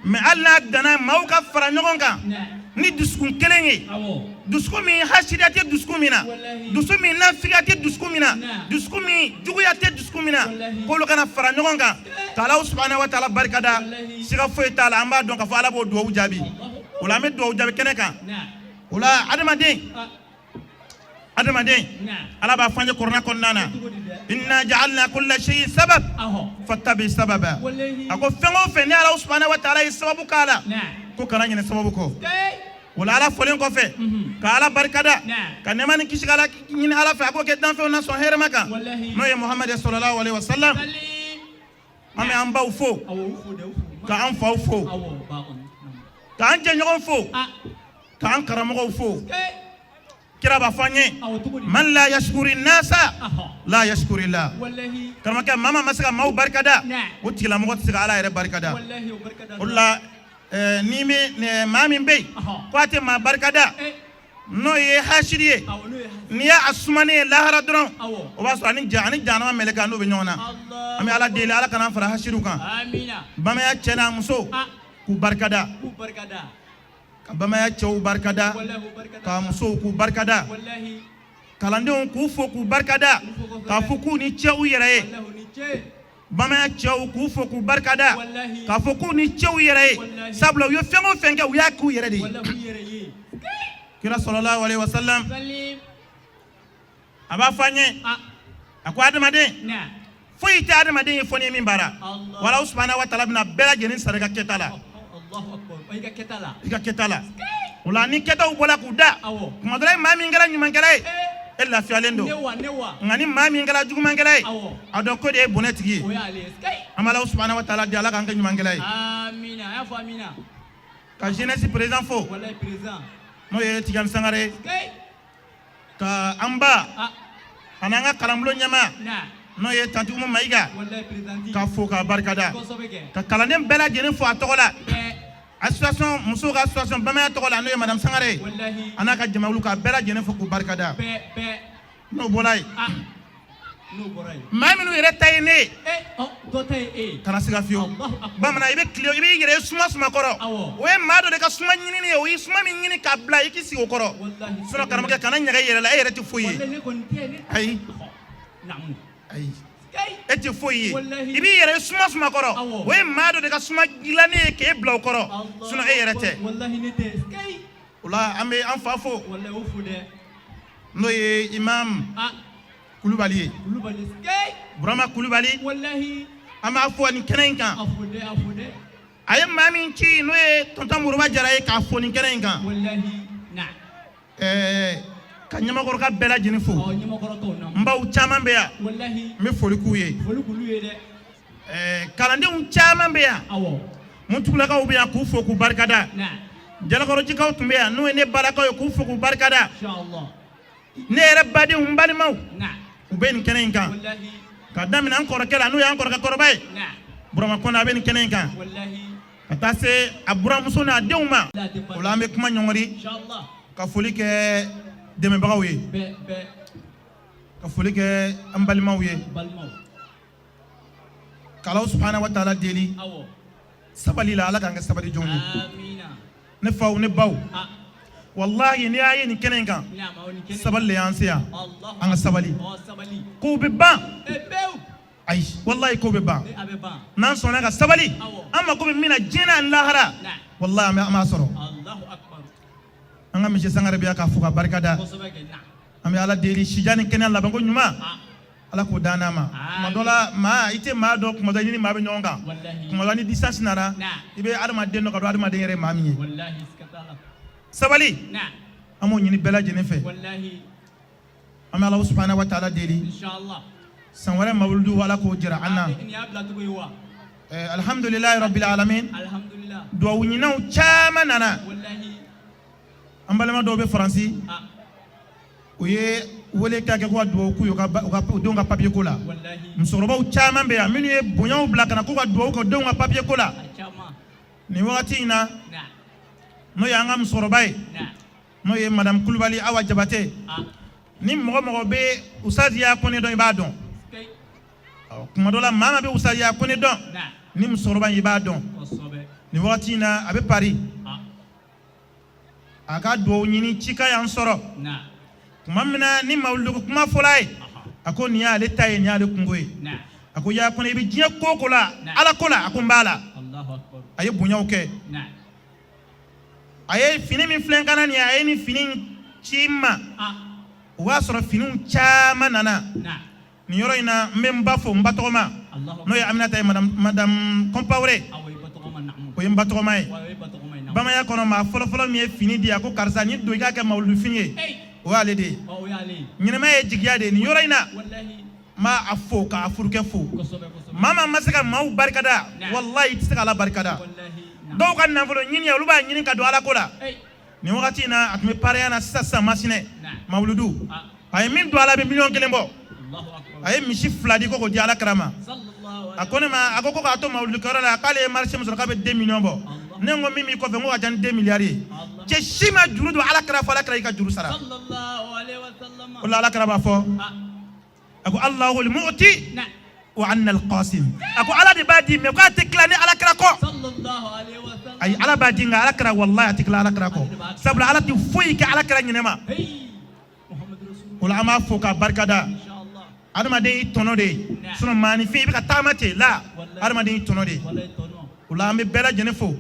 mais hali n'a danna maaw ka fara ɲɔgɔn kan ni dusukun kelen ye, dusukun min hasidiya tɛ dusukun min na, dusukun min nafigiya tɛ dusukun min na, dusukun min juguya tɛ dusukun min na, k'olu kana fara ɲɔgɔn kan k'Ala subhanahu wa ta'ala barikada, siga foyi t'a la, an b'a dɔn k'a fɔ Ala b'o dugawu jaabi. O la an bɛ dugawu jaabi kɛnɛ kan. O la adamaden, adamaden, Ala b'a fɔ an ye kuranɛ kɔnɔna na: inna ja'alna kulla shay'in sabab fattabi sababa. A ko fɛn o fɛn ni Ala subhanahu wa ta'ala ye sababu k'a la, ko kana ɲinɛ sababu kɔ. O la, Ala folen kɔfɛ, ka Ala barikada, ka nɛɛma ni kisi Ala ɲini Ala fɛ, a k'o kɛ danfɛnw na sɔn hɛrɛma kan, n'o ye Muhamadu sallallahu alaihi wasallam. An bɛ an baw fo, ka an faw fo, k'an jɛɲɔgɔn fo, k'an karamɔgɔw fo. Kira b'a fɔ an ye: man la yashkuri nasa la yashkurillah. Karamɔgɔkɛ, maa maa ma se ka maaw barikada, o tigilamɔgɔ tɛ se ka Ala yɛrɛ barikada. O de la, ni min maa min bɛ yen ko a tɛ maa barikada, n'o ye hasidi ye, n'i y'a sumanen ye lahara dɔrɔn, o b'a sɔrɔ ani ja ani jahanama mɛlɛkɛ n'o bɛ ɲɔgɔn na. An bɛ Ala deli, Ala kana an fara hasidiw kan. Bamaya cɛ n'a muso, k'u barikada, ka bamaya cɛw barikada, ka musow k'u barikada, kalandenw k'u fo k'u barikada, k'a fɔ k'u ni ce u yɛrɛ ye. Bamaya cɛw k'u fo k'u barikada, k'a fɔ k'u ni ce u yɛrɛ ye, sabula u ye fɛn o fɛn kɛ, u y'a k'u yɛrɛ de ye. Kira sallallahu alaihi wasallam a b'a fɔ an ye, a ko adamaden, foyi tɛ adamaden ye fo n'i ye min baara. Wala subahana wa taala bɛna bɛɛ lajɛlen sara i ka kɛta la, i ka kɛta la. O la, ni kɛtaw bɔra k'u da, tuma dɔ la, maa min kɛra ɲumankɛla ye, e lafiyalen don, nka ni maa min kɛra jugumankɛla ye, a dɔn ko de ye bɔnɛ tigi ye. An bɛ Ala subahana wa taala di, Ala k'an kɛ ɲumankɛla ye. Ka jeunesse président fo, n'o ye Tijani Sangare ye, ka an ba ani an ka kalanbulon ɲɛmaa, n'o ye tanti Umu Mayiga, ka fo k'a barikada, ka kalanden bɛɛ lajɛlen fo a tɔgɔ la, association musow ka association Bamaya tɔgɔ la, n'o ye madame Sangare ye, a n'a ka jamakulu, k'a bɛɛ lajɛlen fo k'u barikada. N'o bɔra yen, maa minnu yɛrɛ ta ye ne ye, kana siga fiyewu. Bamanan, i bɛ tile, i b'i yɛrɛ ye suma suma kɔrɔ, o ye maa dɔ de ka suma ɲinini ye. O ye suma min ɲini k'a bila i k'i sigi o kɔrɔ. Sinon, karamɔgɔkɛ, kana ɲaga i yɛrɛ la, e yɛrɛ tɛ foyi ye. Ayi, ayi, e tɛ foyi ye. I b'i yɛrɛ ye suma suma kɔrɔ, o ye maa dɔ de ka suma dilannen ye k'e bila o kɔrɔ. Sinon e yɛrɛ tɛ. O la, an bɛ an fa fo, n'o ye imam Kulubali ye, Burama Kulubali. An b'a fɔ nin kɛnɛ in kan, a ye maa min ci, n'o ye tonton Moriba Jara ye, k'a fɔ nin kɛnɛ in kan. Ka ɲamakɔrɔka bɛɛ lajɛlen fo. N baw caman bɛ yan, n bɛ foli k'u ye. Kalandenw caman bɛ yan, Muntugulakaw bɛ yan, k'u fo k'u barikada. Jalakɔrɔjikaw tun bɛ yan, n'o ye ne balakaw ye, k'u fo k'u barikada. Ne yɛrɛ badenw, n balimaw, u bɛ nin kɛnɛ in kan, ka daminɛ an kɔrɔkɛ la, n'o y'an kɔrɔkɛ kɔrɔba ye, Burama Kɔnɛ, a bɛ nin kɛnɛ in kan, ka taa se a buramuso n'a denw ma. O la, an bɛ kuma ɲɔngɔri ka foli kɛ dɛmɛbagaw ye, ka foli kɛ an balimaw ye, k'Ala subahana wa taala deli sabali la. Ala k'an kɛ sabali jɔnw ye. Ne faw, ne baw, walahi, n'i y'a ye nin kɛnɛ in kan, sabali de y'an se yan. An ka sabali, kow bɛ ban. Ayi, walahi, kow bɛ ban n'an sɔnna ka sabali. An mako bɛ min na diɲɛ n'a lahara, walahi, an b'a sɔrɔ. An ka monsieur Sangare bɛ yan, k'a fo ka barika da. An bɛ Ala deli, sijan ni kɛnɛya, labanko ɲuman, Ala k'o d'an n'a ma. Tuma dɔ la, maa i tɛ maa dɔn, tuma dɔ i ni maa bɛ ɲɔgɔn kan, tuma dɔ la ni distance nana, i bɛ adamaden dɔn ka dɔn adamaden yɛrɛ ye maa min ye. Sabali, an b'o ɲini bɛɛ lajɛlen fɛ. An bɛ Ala subahana wa taala deli, san wɛrɛ mawuludu, Ala k'o jira an na. Alhamdulilayi rabbil alamin. Duwawu ɲininaw caman nana. An balima dɔw bɛ Faransi, u ye wele kɛ k'u ka dugawu k'u ye u ka denw ka papier ko la. Musokɔrɔbaw caman bɛ yan minnu ye bonyaw bila ka na k'u ka dugawu kɛ denw ka papier ko la nin wagati in na, n'o ye an ka musokɔrɔba ye, n'o ye madame Kulubali Awa Jabate. Ni mɔgɔ mɔgɔ bɛ Usazi y'a Kɔnɛ dɔn, i b'a dɔn. Kuma dɔ la, maa maa bɛ Usazi y'a Kɔnɛ dɔn, ni musokɔrɔba in, i b'a dɔn. Nin wagati in na, a bɛ Paris. A ka dugawu ɲini cikan y'an sɔrɔ tuma min na, ni mawuludu kuma fɔla ye, a ko nin y'ale ta ye, nin y'ale kungo ye. A ko yaa Kɔnɛ, i bɛ diɲɛ ko ko la, Ala ko la, a ko n b'a la. A ye bonyaw kɛ. A ye fini min filɛ n kana nin ye, a ye nin fini ci n ma. O b'a sɔrɔ finiw caman nana nin yɔrɔ in na. N bɛ n ba fo, n ba tɔgɔma, n'o ye Aminata ye, madame Kɔnpawore, o ye n ba tɔgɔma ye. Bamaya kɔnɔ, maa fɔlɔfɔlɔ min ye fini di, a ko karisa, nin don i k'a kɛ mawuludufini ye, o y'ale de ye. Ɲɛnamaya ye jigiya de ye. Nin yɔrɔ in na, n b'a fo k'a furukɛ fo. Maa maa ma se ka maaw barikada, walayi, i tɛ se ka Ala barikada. Dɔw ka nafolo ɲini, olu b'a ɲini ka don Ala ko la. Nin wagati in na, a tun bɛ parenya na sisan sisan Masinɛ mawuludu. A ye min don, Ala bɛ 1 miliyɔn bɔ. A ye misi 2 di ko k'o di Ala kira ma. A ko ne ma, a ko k'a to mawuludukɛyɔrɔ la, k'ale ye marché min sɔrɔ, k'a bɛ 2 miliyɔn bɔ. Ne ko min b'i kɔfɛ, n ko ka ca ni 2 miliyari ye. Cɛ si ma juru don Ala kira fɔ Ala kira y'i ka juru sara. O la, Ala kira b'a fɔ, a ko Allahul mu'ti wa anna al-qasim. A ko Ala de b'a di, mais k'a tɛ tila ni Ala kira kɔ. Ayi, Ala b'a di, nka Ala kira, wallahi, a tɛ tila Ala kira kɔ, sabula Ala tɛ foyi kɛ Ala kira ɲinɛ ma. O la, an b'a fo k'a barikada. Adamaden y'i tɔnɔ de ye, sinon maaninfin, i bɛ ka taama ten la, adamaden y'i tɔnɔ de ye. O la, an bɛ bɛɛ lajɛlen fo,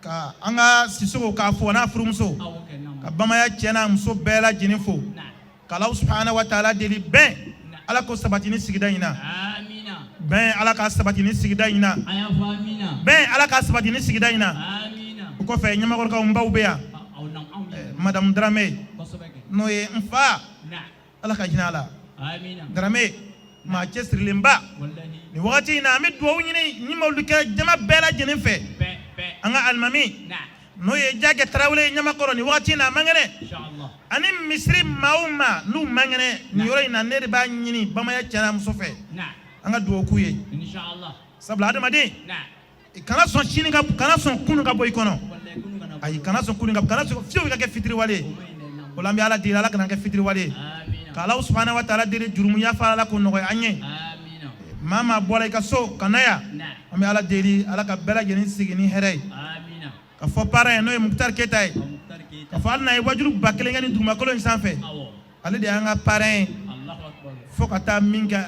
ka an ka Sisoko k'a fo, a n'a furumuso, ka Bamaya cɛ n'a muso bɛɛ lajɛlen fo, k'Alahu subahana wa taala deli, bɛn, Ala ko sabati ni sigida in na. Bɛn, Ala ka sabati ni sigida in na. Bɛn, Ala ka sabati ni sigida in na. O kɔfɛ, ɲamakɔrɔkaw, n baw bɛ yan, Madamu Darame, n'o ye n fa, Ala ka hinɛ a la. Darame, maa cɛsirilenba. Nin wagati in na, an bɛ dugawu ɲini ni mawuludu kɛ jama bɛɛ lajɛlen fɛ. An ka alimami, n'o ye Jakɛ Tarawele ye Ɲamakɔrɔ, nin wagati in na a man kɛnɛ, ani misiri maa o maa n'u man kɛnɛ nin yɔrɔ in na, ne de b'a ɲini Bamaya cɛ n'a muso fɛ, an ka dugawu k'u ye, sabula adamaden, kana sɔn sini ka, kana sɔn kunu ka bɔ i kɔnɔ. Ayi, kana sɔn kunu ka, kana sɔn fiyewu i ka kɛ fitiriwale ye. O la, an bɛ Ala deli, Ala kana kɛ fitiriwale ye, ka Ala subahana wa taala deli, jurumu yafa, Ala k'o nɔgɔya an ye. Maa maa bɔra i ka so ka na yan, an bɛ Ala deli, Ala ka bɛɛ lajɛlen sigi ni hɛrɛ ye. Ka fɔ parrain ye, n'o ye Mukutari Keyita ye, ka fɔ hali n'a ye wajulu 1000 kɛ nin dugumakolo in sanfɛ, ale de y'an ka parrain ye fo ka taa min kɛ,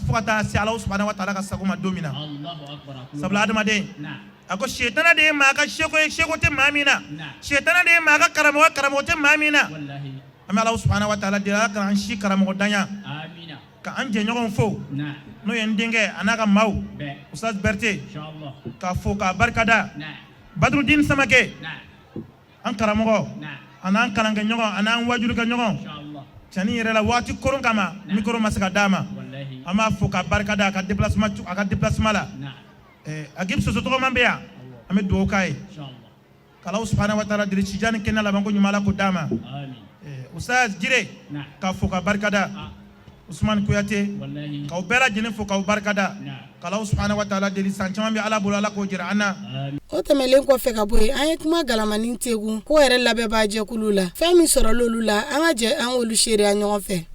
fo ka taa se Ala subahana wa taala ka sago ma don min na. Sabula adamaden, a ko setana de ye maa ka seko ye, seko tɛ maa min na. Setana de ye maa ka karamɔgɔ, karamɔgɔ tɛ maa min na. An bɛ Ala subahana wa taala deli, Ala ka an si karamɔgɔ danya. Ka an jɛɲɔgɔnw fo, n'o ye n denkɛ a n'a ka maaw, Ustaz Berete, k'a fo k'a barikada. Badurudin Samakɛ, an karamɔgɔ, a n'an kalankɛɲɔgɔn, a n'an wajulukɛɲɔgɔn, cɛnin yɛrɛ la, waati koron kama micro ma se ka d'a ma, an b'a fo k'a barikada a ka déplacement, a ka déplacement la. Agib Soso tɔgɔman bɛ yan, an bɛ dugawu k'a ye, k'Alahu subahana wa taala deli, sijan ni kɛnɛya labanko ɲuman, Ala k'o d'a ma. Ustaz Jire, k'a fo ka barikada. Usumani Kuyate, k'aw bɛɛ lajɛlen fo k'aw barikada, k'Alahu subahana wa taala deli, san caman bɛ Ala bolo, Ala k'o jira an na. O tɛmɛlen kɔfɛ ka bɔ yen, an ye kuma galamanin tegu ko yɛrɛ labɛnbaa jɛkulu la, fɛn min sɔrɔla olu la, an ka jɛ an k'olu seereya ɲɔgɔn fɛ.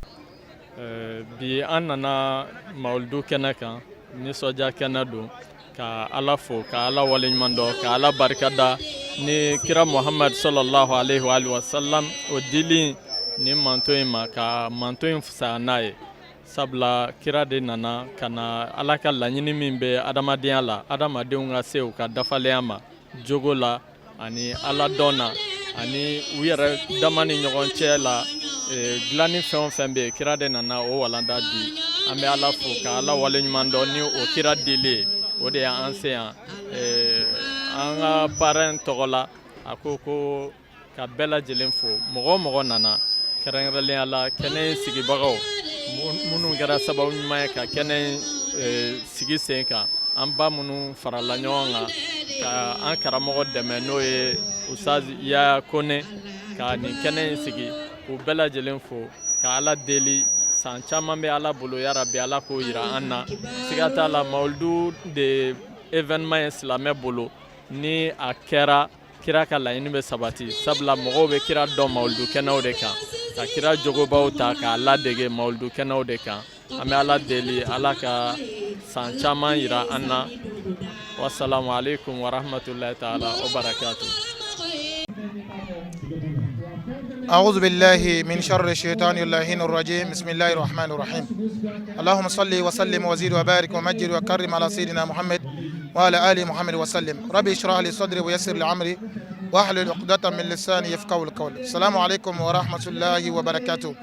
Bi an nana mawuludu kɛnɛ kan, nisɔndiya kɛnɛ don, ka Ala fo, ka Ala waleɲuman dɔn, ka Ala barikada ni kira Muhamadu sallallahu alaihi wa sallam o dili nin manto in ma, ka manto in fisaya n'a ye, sabula kira de nana ka na Ala ka laɲini min bɛ adamadenya la, adamadenw ka se u ka dafalenya ma jogo la ani Ala dɔn na ani u yɛrɛ dama ni ɲɔgɔn cɛ la, dilanni fɛn o fɛn bɛ yen, kira de nana o walanda di. An bɛ Ala fo ka Ala waleɲuman dɔn ni o kira dili ye. O de y'an se yan. An ka parrain tɔgɔ la, a ko ko ka bɛɛ lajɛlen fo, mɔgɔ o mɔgɔ nana, kɛrɛnkɛrɛnnenya la kɛnɛ in sigibagaw minnu kɛra sababu ɲuman ye ka kɛnɛ in sigi sen kan, an ba minnu farala ɲɔgɔn kan ka an karamɔgɔ dɛmɛ, n'o ye Ustaz Yaya Kone, ka nin kɛnɛ in sigi, k'u bɛɛ lajɛlen fo, ka Ala deli, san caman bɛ Ala bolo, yarabi Ala k'o jira an na. Siga t'a la, mawuludu de événement ye silamɛ bolo, ni a kɛra, kira ka laɲini bɛ sabati, sabula mɔgɔw bɛ kira dɔn mawuludu kɛnɛw de kan, ka kira jogobaw ta k'a ladege mawuludu kɛnɛw de kan. An bɛ Ala deli, Ala ka san caman jira an na. Wasalamu aleykum warahmatulahi taala wa barakatu. أعوذ بالله من شر الشيطان اللعين الرجيم، بسم الله الرحمن الرحيم. اللهم صل وسلم وزيد وبارك ومجد وكرم على سيدنا محمد وعلى آل محمد وسلم. ربي اشرح لي صدري ويسر لي أمري واحلل عقدة من لساني يفقهوا القول. السلام عليكم ورحمة الله وبركاته.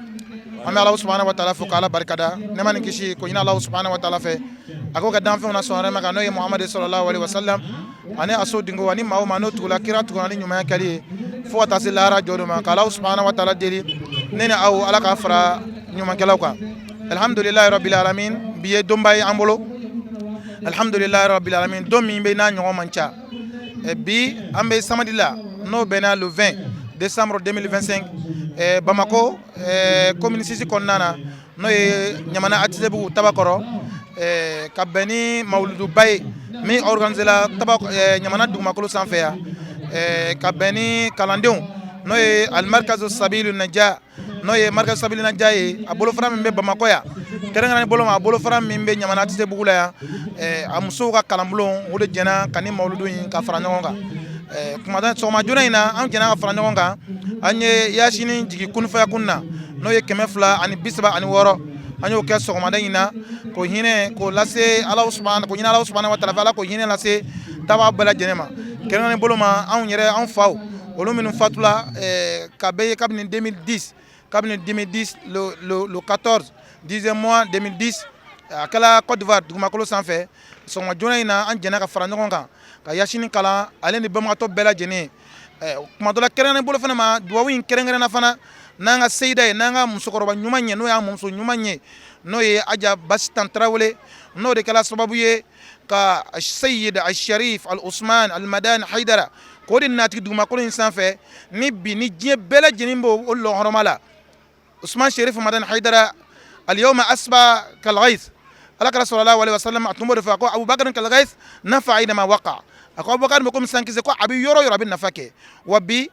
An bɛ Ala subahana wa taala fo k'Ala barikada, nɛɛma ni kisi ko ɲini Ala subahana wa taala fɛ, a ko ka danfɛnw na sɔn hɛrɛ ma kan, n'o ye Muhamadu sallallahu alaihi wasallam. Ani a so dingo ani maa o maa n'o tugula kira tugula ni ɲumanya kɛli ye fo ka taa se lahara jɔ don ma. Ka Alahu subahana wa taala deli, ne ni aw, Ala k'a fara ɲumankɛlaw kan. Alhamdulilayi rabbil alamin. Bi ye donba ye an bolo, alhamdulilayi rabbil alamin, don min bɛ n'a ɲɔgɔn man ca. Bi an bɛ samedi la, n'o bɛnna le 20 décembre 2025, Bamako commune 6 kɔnɔna na, n'o ye Ɲamana ATT-bugu Tabakɔrɔ, ka bɛn ni mawuluduba ye min organisé la Ɲamana dugumakolo sanfɛ yan, ka bɛn ni kalandenw, n'o ye Alimarikazu Sabilu Naja, n'o ye Marikazu Sabilu Naja ye, a bolofara min bɛ Bamakɔ yan, kɛrɛnkɛrɛnnen bolo ma, a bolofara min bɛ Ɲamana ATT-bugu la yan, a musow ka kalanbulon, o de jɛna ka ni mawuludu in ka fara ɲɔgɔn kan. Kuma sɔgɔma joona in na, an jɛna ka fara ɲɔgɔn kan, an ye yasini jigin kunfaya kun na, n'o ye 236, an y'o kɛ sɔgɔmada in na, ko hinɛ k'o lase Ala subahana, ko ɲini Ala subahana wa taala fɛ, Ala ko hinɛ lase taabaa bɛɛ lajɛlen ma, kɛrɛnkɛrɛnnen bolo ma, anw yɛrɛ, anw faw, olu minnu fatula ka bɛ kabini 2010, kabini 2010, le 14, 10e mois 2010, a kɛla Côte d'Ivoire dugumakolo sanfɛ. Sɔgɔma joona in na, an jɛna ka fara ɲɔgɔn kan ka yasini kalan, ale ni banbagatɔ bɛɛ lajɛlen. Kuma dɔ la, kɛrɛnkɛrɛnnen bolo fana ma, duwawu in kɛrɛnkɛrɛnna fana n'an ka seyida ye, n'an ka musokɔrɔba ɲuman ye, n'o y'an muso ɲuman ye, n'o ye Aja Basitan Tarawele, n'o de kɛra sababu ye ka Seyid Asharif Al Usman Al Madani Haidara k'o de natigi dugumakolo in sanfɛ, ni bi ni diɲɛ bɛɛ lajɛlen b'o o lɔhɔrɔma la. Usman Sherif Madani Haidara, alyawma asba kalghais, Ala kira sallallahu alaihi wasallam a tun b'o de fɔ, a ko Abubakar kalghais nafa aynama waqa, a ko Abubakar bɛ komi sankisɛ, ko a bɛ yɔrɔ yɔrɔ a bɛ nafa kɛ. Wa bi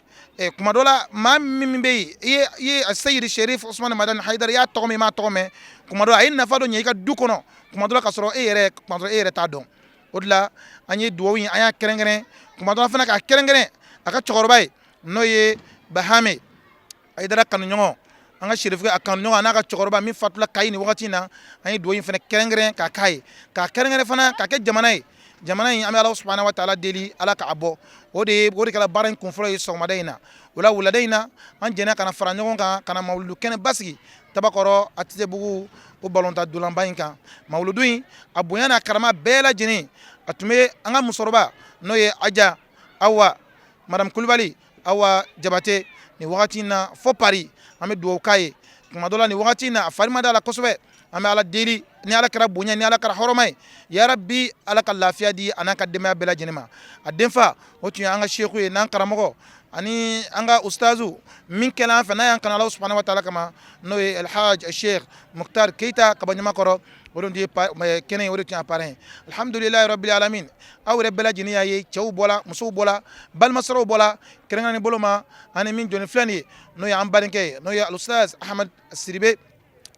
kuma dɔ la, maa min bɛ yen, i ye Seyid Sherif Usman Madani Haidara, i y'a tɔgɔ mɛn, i m'a tɔgɔ mɛn, kuma dɔ la a ye nafa dɔ ɲɛ i ka du kɔnɔ, kuma dɔ la ka sɔrɔ e yɛrɛ, kuma dɔ la e yɛrɛ t'a dɔn. O de la an ye duwawu in, an y'a kɛrɛnkɛrɛn kuma dɔ la fana, k'a kɛrɛnkɛrɛn a ka cɛkɔrɔba ye, n'o ye Bahame Hayidara kanuɲɔgɔn, an ka sherifukɛ a kanuɲɔgɔn, a n'a ka cɛkɔrɔba min fatula Kayi nin wagati in na. An ye duwawu in fana kɛrɛnkɛrɛn k'a k'a ye, k'a kɛrɛnkɛrɛn fana k'a kɛ jamana ye. Jamana in, an bɛ Ala subahana wa taala deli, Ala k'a bɔ. O de ye, o de kɛra baara in kunfɔlɔ ye sɔgɔmada in na. O la, wulada in na, an jɛnna ka na fara ɲɔgɔn kan ka na mawuludu kɛnɛ basigi Tabakɔrɔ ATT-bugu, o balontan dolanba in kan. Mawuludu in, a bonya n'a karama bɛɛ lajɛlen, a tun bɛ an ka musokɔrɔba, n'o ye Aja Awa, madame Kulibali Awa Jabate, nin wagati in na fo Paris, an bɛ dugawu k'a ye. Kuma dɔ la, nin wagati in na, a fari ma da la kosɛbɛ. An bɛ Ala deli ni Ala kɛra bonya, ni Ala kɛra hɔrɔma ye, yarabi Ala ka lafiya di a n'a ka denbaya bɛɛ lajɛlen ma. A denfa, o tun ye an ka seku ye, n'an karamɔgɔ ani an ka ustazu min kɛla an fɛ, n'a y'an kanu Ala subahana wa taala kama, n'o ye Alhaj Sheikh Muktar Keita ka bɔ Ɲamakɔrɔ, o de ye kɛnɛ ye, o de tun y'a parrain ye. Alhamdulilayi rabbil alamin. Aw yɛrɛ bɛɛ lajɛlen y'a ye, cɛw bɔla, musow bɔla, balimasɔrɔw bɔla, kɛrɛnkɛrɛnnen bolo ma, ani min jɔni filɛ nin ye, n'o ye an balimakɛ ye, n'o ye alustaz Ahmad Sidibe,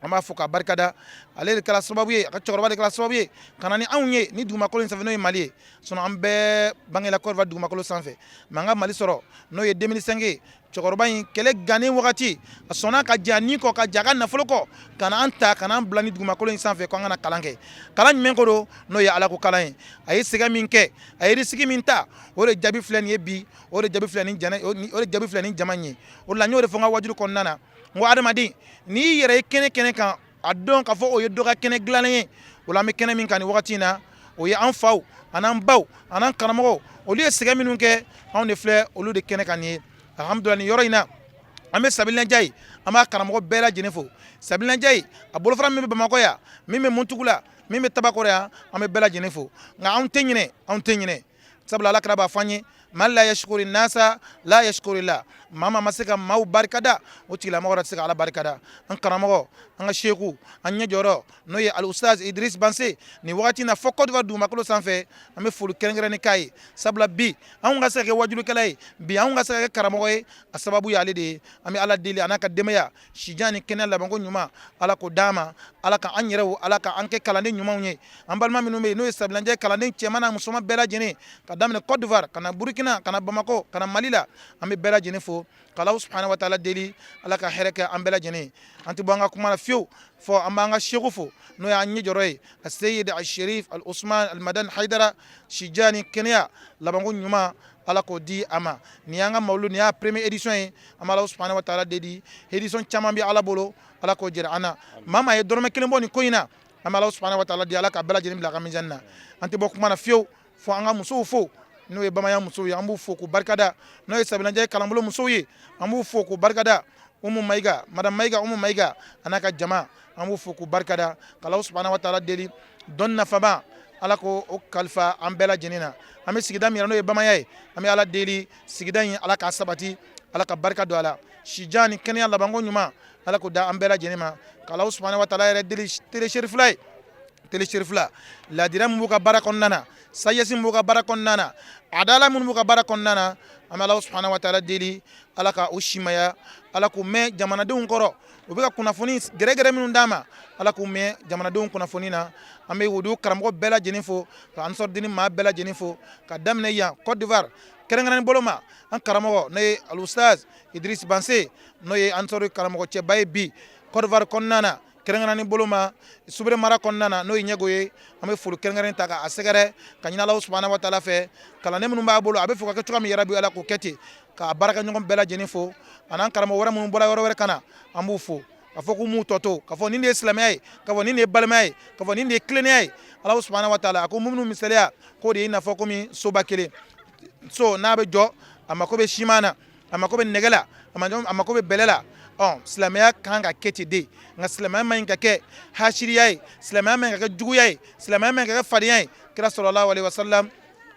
an b'a fɔ k'a barikada. Ale de kɛra sababu ye, a ka cɛkɔrɔba de kɛra sababu ye ka na ni anw ye ni dugumakolo in sanfɛ, n'o ye Mali ye. Sinon an bɛɛ bangela Côte d'Ivoire dugumakolo sanfɛ, mais an ka Mali sɔrɔ, n'o ye 2005 ye, cɛkɔrɔba in kɛlɛ gannen wagati, a sɔnna ka jɛ a ni kɔ, ka jɛ a ka nafolo kɔ, ka na an ta, ka na an bila ni dugumakolo in sanfɛ, ko an ka na kalan kɛ. Kalan jumɛn ko don? N'o ye Ala ko kalan ye. A ye sɛgɛn min kɛ, a ye risque min ta, o de jaabi filɛ nin ye bi, o de jaabi filɛ nin jɛnɛ, o de jaabi filɛ nin jama in ye. O de la n y'o de fɔ n ka wajulu kɔnɔna na, n ko adamaden, n'i y'i yɛrɛ ye kɛnɛ kɛnɛ kan, a dɔn k'a fɔ o ye dɔ ka kɛnɛ dilannen ye. O la, an bɛ kɛnɛ min kan nin wagati in na, o ye an faw an'an baw an'an karamɔgɔw, olu ye sɛgɛn minnu kɛ, anw de filɛ olu de kɛnɛ kan nin ye. Alhamdulilah, nin yɔrɔ in na, an bɛ Sabilinajɛ ye, an b'a karamɔgɔ bɛɛ lajɛlen fo. Sabilinajɛ ye, a bolofara min bɛ Bamakɔ yan, min bɛ Muntugu la, min bɛ Tabakɔrɔ yan, an bɛ bɛɛ lajɛlen fo. Nka anw tɛ ɲinɛ, anw tɛ ɲinɛ, sabula Ala kira b'a fɔ an ye: man la yashkuri nasa la yashkuri la. Maa maa ma se ka maaw barikada, o tigilamɔgɔ tɛ se ka Ala barikada. An karamɔgɔ, an ka seku, an ɲɛ jɔyɔrɔ, n'o ye alustaz Idris Banse, nin wagati na fɔ Côte d'Ivoire dugumakolo sanfɛ, an bɛ foli kɛrɛnkɛrɛnnen k'a ye, sabula bi anw ka se ka kɛ wajulukɛla ye, bi anw ka se ka kɛ karamɔgɔ ye, a sababu ye ale de ye. An bɛ Ala deli a n'a ka denbaya, sijan ni kɛnɛya labanko ɲuman, Ala k'o d'an ma. Ala ka an yɛrɛw, Ala ka an kɛ kalanden ɲumanw ye. An balima minnu bɛ yen, n'o ye Sabilanjɛ kalanden cɛman n'a musoman bɛɛ lajɛlen, ka daminɛ Côte d'Ivoire ka na Burukina, ka na Bamakɔ, ka na Mali la, an bɛ bɛɛ lajɛlen fo, k'Ala subahana wa taala deli, Ala ka hɛrɛ kɛ an bɛɛ lajɛlen. An tɛ bɔ an ka kuma na fiyewu fɔ an b'an ka seku fo, n'o y'an ɲɛ jɔyɔrɔ ye, Aseyid Asherif Al Usman Al Madani Haidara. Sijan ni kɛnɛya labanko ɲuman, Ala k'o di a ma. Nin y'an ka mawulu, nin y'a première édition ye. An b'Ala subahana wa taala deli, édition caman bɛ Ala bolo, Ala k'o jira an na. Maa maa ye dɔrɔmɛ kelen bɔ nin ko in na, an bɛ Ala subahana wa taala di, Ala ka bɛɛ lajɛlen bila a ka mizani na. An tɛ bɔ kuma na fiyewu fo an ka musow fo. N'o ye Bamaya musow ye, an b'u fo k'u barikada. N'o ye Sabinajɛ kalanbolo musow ye, an b'u fo k'u barikada. Umu Mayiga, madame Mayiga, Umu Mayiga a n'a ka jama, an b'u fo k'u barikada. K'Alahu subahana wa taala deli, dɔnni nafama, Ala k'o kalifa an bɛɛ lajɛlen na. An bɛ sigida min na, n'o ye Bamaya ye, an bɛ Ala deli, sigida in, Ala k'a sabati, Ala ka barika don a la, sijan ni kɛnɛya labanko ɲuman, Ala k'o da an bɛɛ lajɛlen ma. K'Alahu subahana wa taala yɛrɛ deli, télé Cherifila ye, télé Cherifila, ladiriya min b'u ka baara kɔnɔna na, sagesse min b'u ka baara kɔnɔna na, adala minnu b'u ka baara kɔnɔna na, an bɛ Alahu subahana wa taala deli, Ala ka u simaya, Ala k'u mɛn jamanadenw kɔrɔ. U bɛ ka kunnafoni gɛrɛgɛrɛ minnu d'a ma, Ala k'u mɛn jamanadenw kunnafoni na. An bɛ wudu karamɔgɔ bɛɛ lajɛlen fo, ka Ansɔrɔdini maa bɛɛ lajɛlen fo, ka daminɛ yan Côte d'Ivoire, kɛrɛnkɛrɛnnen bolo ma, an karamɔgɔ, n'o ye Alustaz Idriss Banse, n'o ye Ansɔrɔ karamɔgɔ cɛba ye bi Côte d'Ivoire kɔnɔna na, kɛrɛnkɛrɛnnen bolo ma Subere mara kɔnɔna na, n'o ye Ɲɛgo ye. An bɛ foli kɛrɛnkɛrɛnnen ta k'a sɛgɛrɛ, ka ɲini Alahu subahana wa taala fɛ, kalanden minnu b'a bolo, a bɛ fɛ ka kɛ cogoya min, yarabi Ala k'o kɛ ten. K'a baarakɛɲɔgɔn bɛɛ lajɛlen fo, ani an karamɔgɔ wɛrɛ minnu bɔra yɔrɔ wɛrɛ ka na, an b'u fo, k'a fɔ k'u m'u tɔ to, k'a fɔ nin de ye silamɛya ye, k'a fɔ nin de ye balimaya ye, k'a fɔ nin de ye tilennenya ye. Alahu subahana wa taala a ko minnu misaliya k'o de ye i n'a fɔ komi soba kelen so, n'a bɛ jɔ, a mako bɛ siman na, a mako bɛ nɛgɛ la, a mako bɛ bɛlɛ la. Ɔ silamɛya kan ka kɛ ten de. Nka silamɛya man ɲi ka kɛ hasiriya ye, silamɛya man ɲi ka kɛ juguya ye, silamɛya man ɲi ka kɛ fadenya ye. Kira sallallahu alaihi wasallam,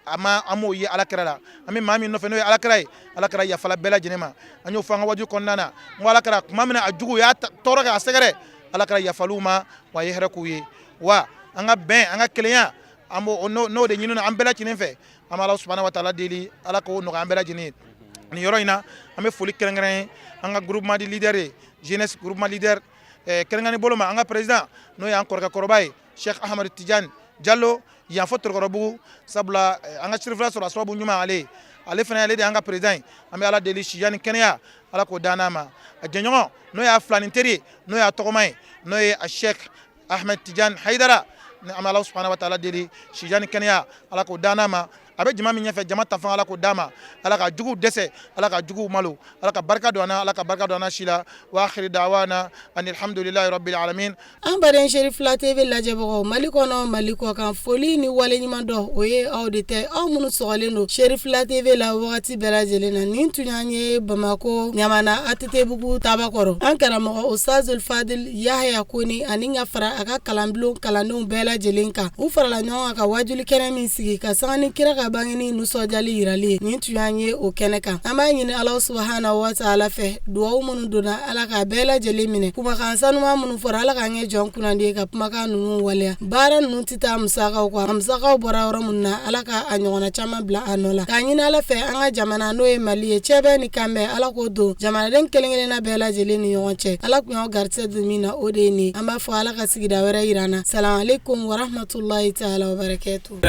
a ma an m'o ye Ala kira la. An bɛ maa min nɔfɛ, n'o ye Ala kira ye, Ala kira yafala bɛɛ lajɛlen ma. An y'o fɔ an ka waju kɔnɔna na, n ko Ala kira, tuma min na a jugu y'a tɔɔrɔ kɛ a sɛgɛrɛ, Ala kira yafal'u ma, wa a ye hɛrɛ k'u ye. Wa an ka bɛn, an ka kelenya, an b'o n'o de ɲini an bɛɛ lajɛlen fɛ. An bɛ Ala subahana wa taala deli, Ala k'o nɔgɔya an bɛɛ lajɛlen ye. Nin yɔrɔ in na, an bɛ foli kɛrɛnkɛrɛn an ka groupement de leader ye, jeunesse groupement leader, kɛrɛnkɛrɛn bolo ma, an ka président, n'o y'an kɔrɔkɛ kɔrɔba ye, Cheikh Ahmad Tidiane Diallo, yan fɔ Torokɔrɔbugu. Sabula an ka Cherifila sɔrɔ a sababu ɲuman ale ale fana, ale de y'an ka président ye. An bɛ Ala deli, sijan ni kɛnɛya, Ala k'o d'an ma. A jɛɲɔgɔn, n'o y'a filanin teri ye, n'o y'a tɔgɔma ye, n'o ye a Cheikh Ahmed Tidiane Haidara, an bɛ Ala subahana wa taala deli, sijan ni kɛnɛya, Ala k'o d'an ma. A bɛ jama min ɲɛfɛ, jama tafan, Ala k'o d'a ma. Ala ka juguw dɛsɛ, Ala ka juguw malo, Ala ka barika don an na, Ala ka barika don an na si la. Wa akhiri da'wana ani alhamdulillahi rabbil alamin. An baden Cherifila TV lajɛbagaw, Mali kɔnɔ, Mali kɔ kan, foli ni waleɲuman dɔ o ye aw de tɛ, aw minnu sɔgɔlen don Cherifila TV la wagati bɛɛ lajɛlen na. Nin tun y'an ye Bamakɔ Ɲamana ATT-bugu Tabakɔrɔ, an karamɔgɔ Ustazul Fadil Yahaya Kone ani ka fara a ka kalanbulon kalandenw bɛɛ lajɛlen kan. U farala ɲɔgɔn kan ka wajuli kɛnɛ min sigi ka sanga ni kira ka bangeni nisɔndiyali yirali ye, nin tun y'an ye o kɛnɛ kan. An b'a ɲini Ala subahana wa taala fɛ, duwawu minnu donna, Ala k'a bɛɛ lajɛlen minɛ. Kumakan sanuman minnu fɔra, Ala k'an kɛ jɔn kunnandi ye ka kumakan ninnu waleya. Baara ninnu tɛ taa musakaw kɔ, a musakaw bɔra yɔrɔ minnu na, Ala ka a ɲɔgɔnna caman bila a nɔ la. K'a ɲini Ala fɛ, an ka jamana, n'o ye Mali ye, cɛbɛn ni kanbɛn, Ala k'o don jamanaden kelen kelenna bɛɛ lajɛlen ni ɲɔgɔn cɛ. Ala kun y'aw garisɛgɛ don min na, o de ye nin. An b'a fɔ Ala ka sigida wɛrɛ yira an na. Salamu aleykum warahmatulahi taala wabarakatuh.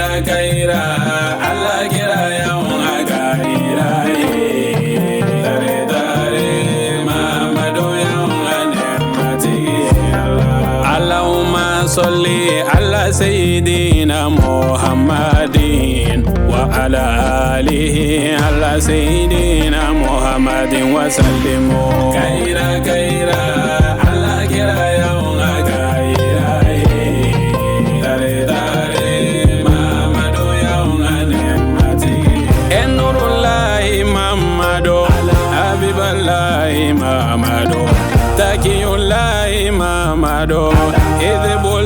Allahumma salli ala sayyidina Muhammadin wa ala alihi ala sayyidina Muhammadin wa sallimu kaira kaira ala kira ya kaira tare tare Mamadu ya nemati Enurullahi Mamadu Habiballahi Mamadu Takiyullahi Mamadu.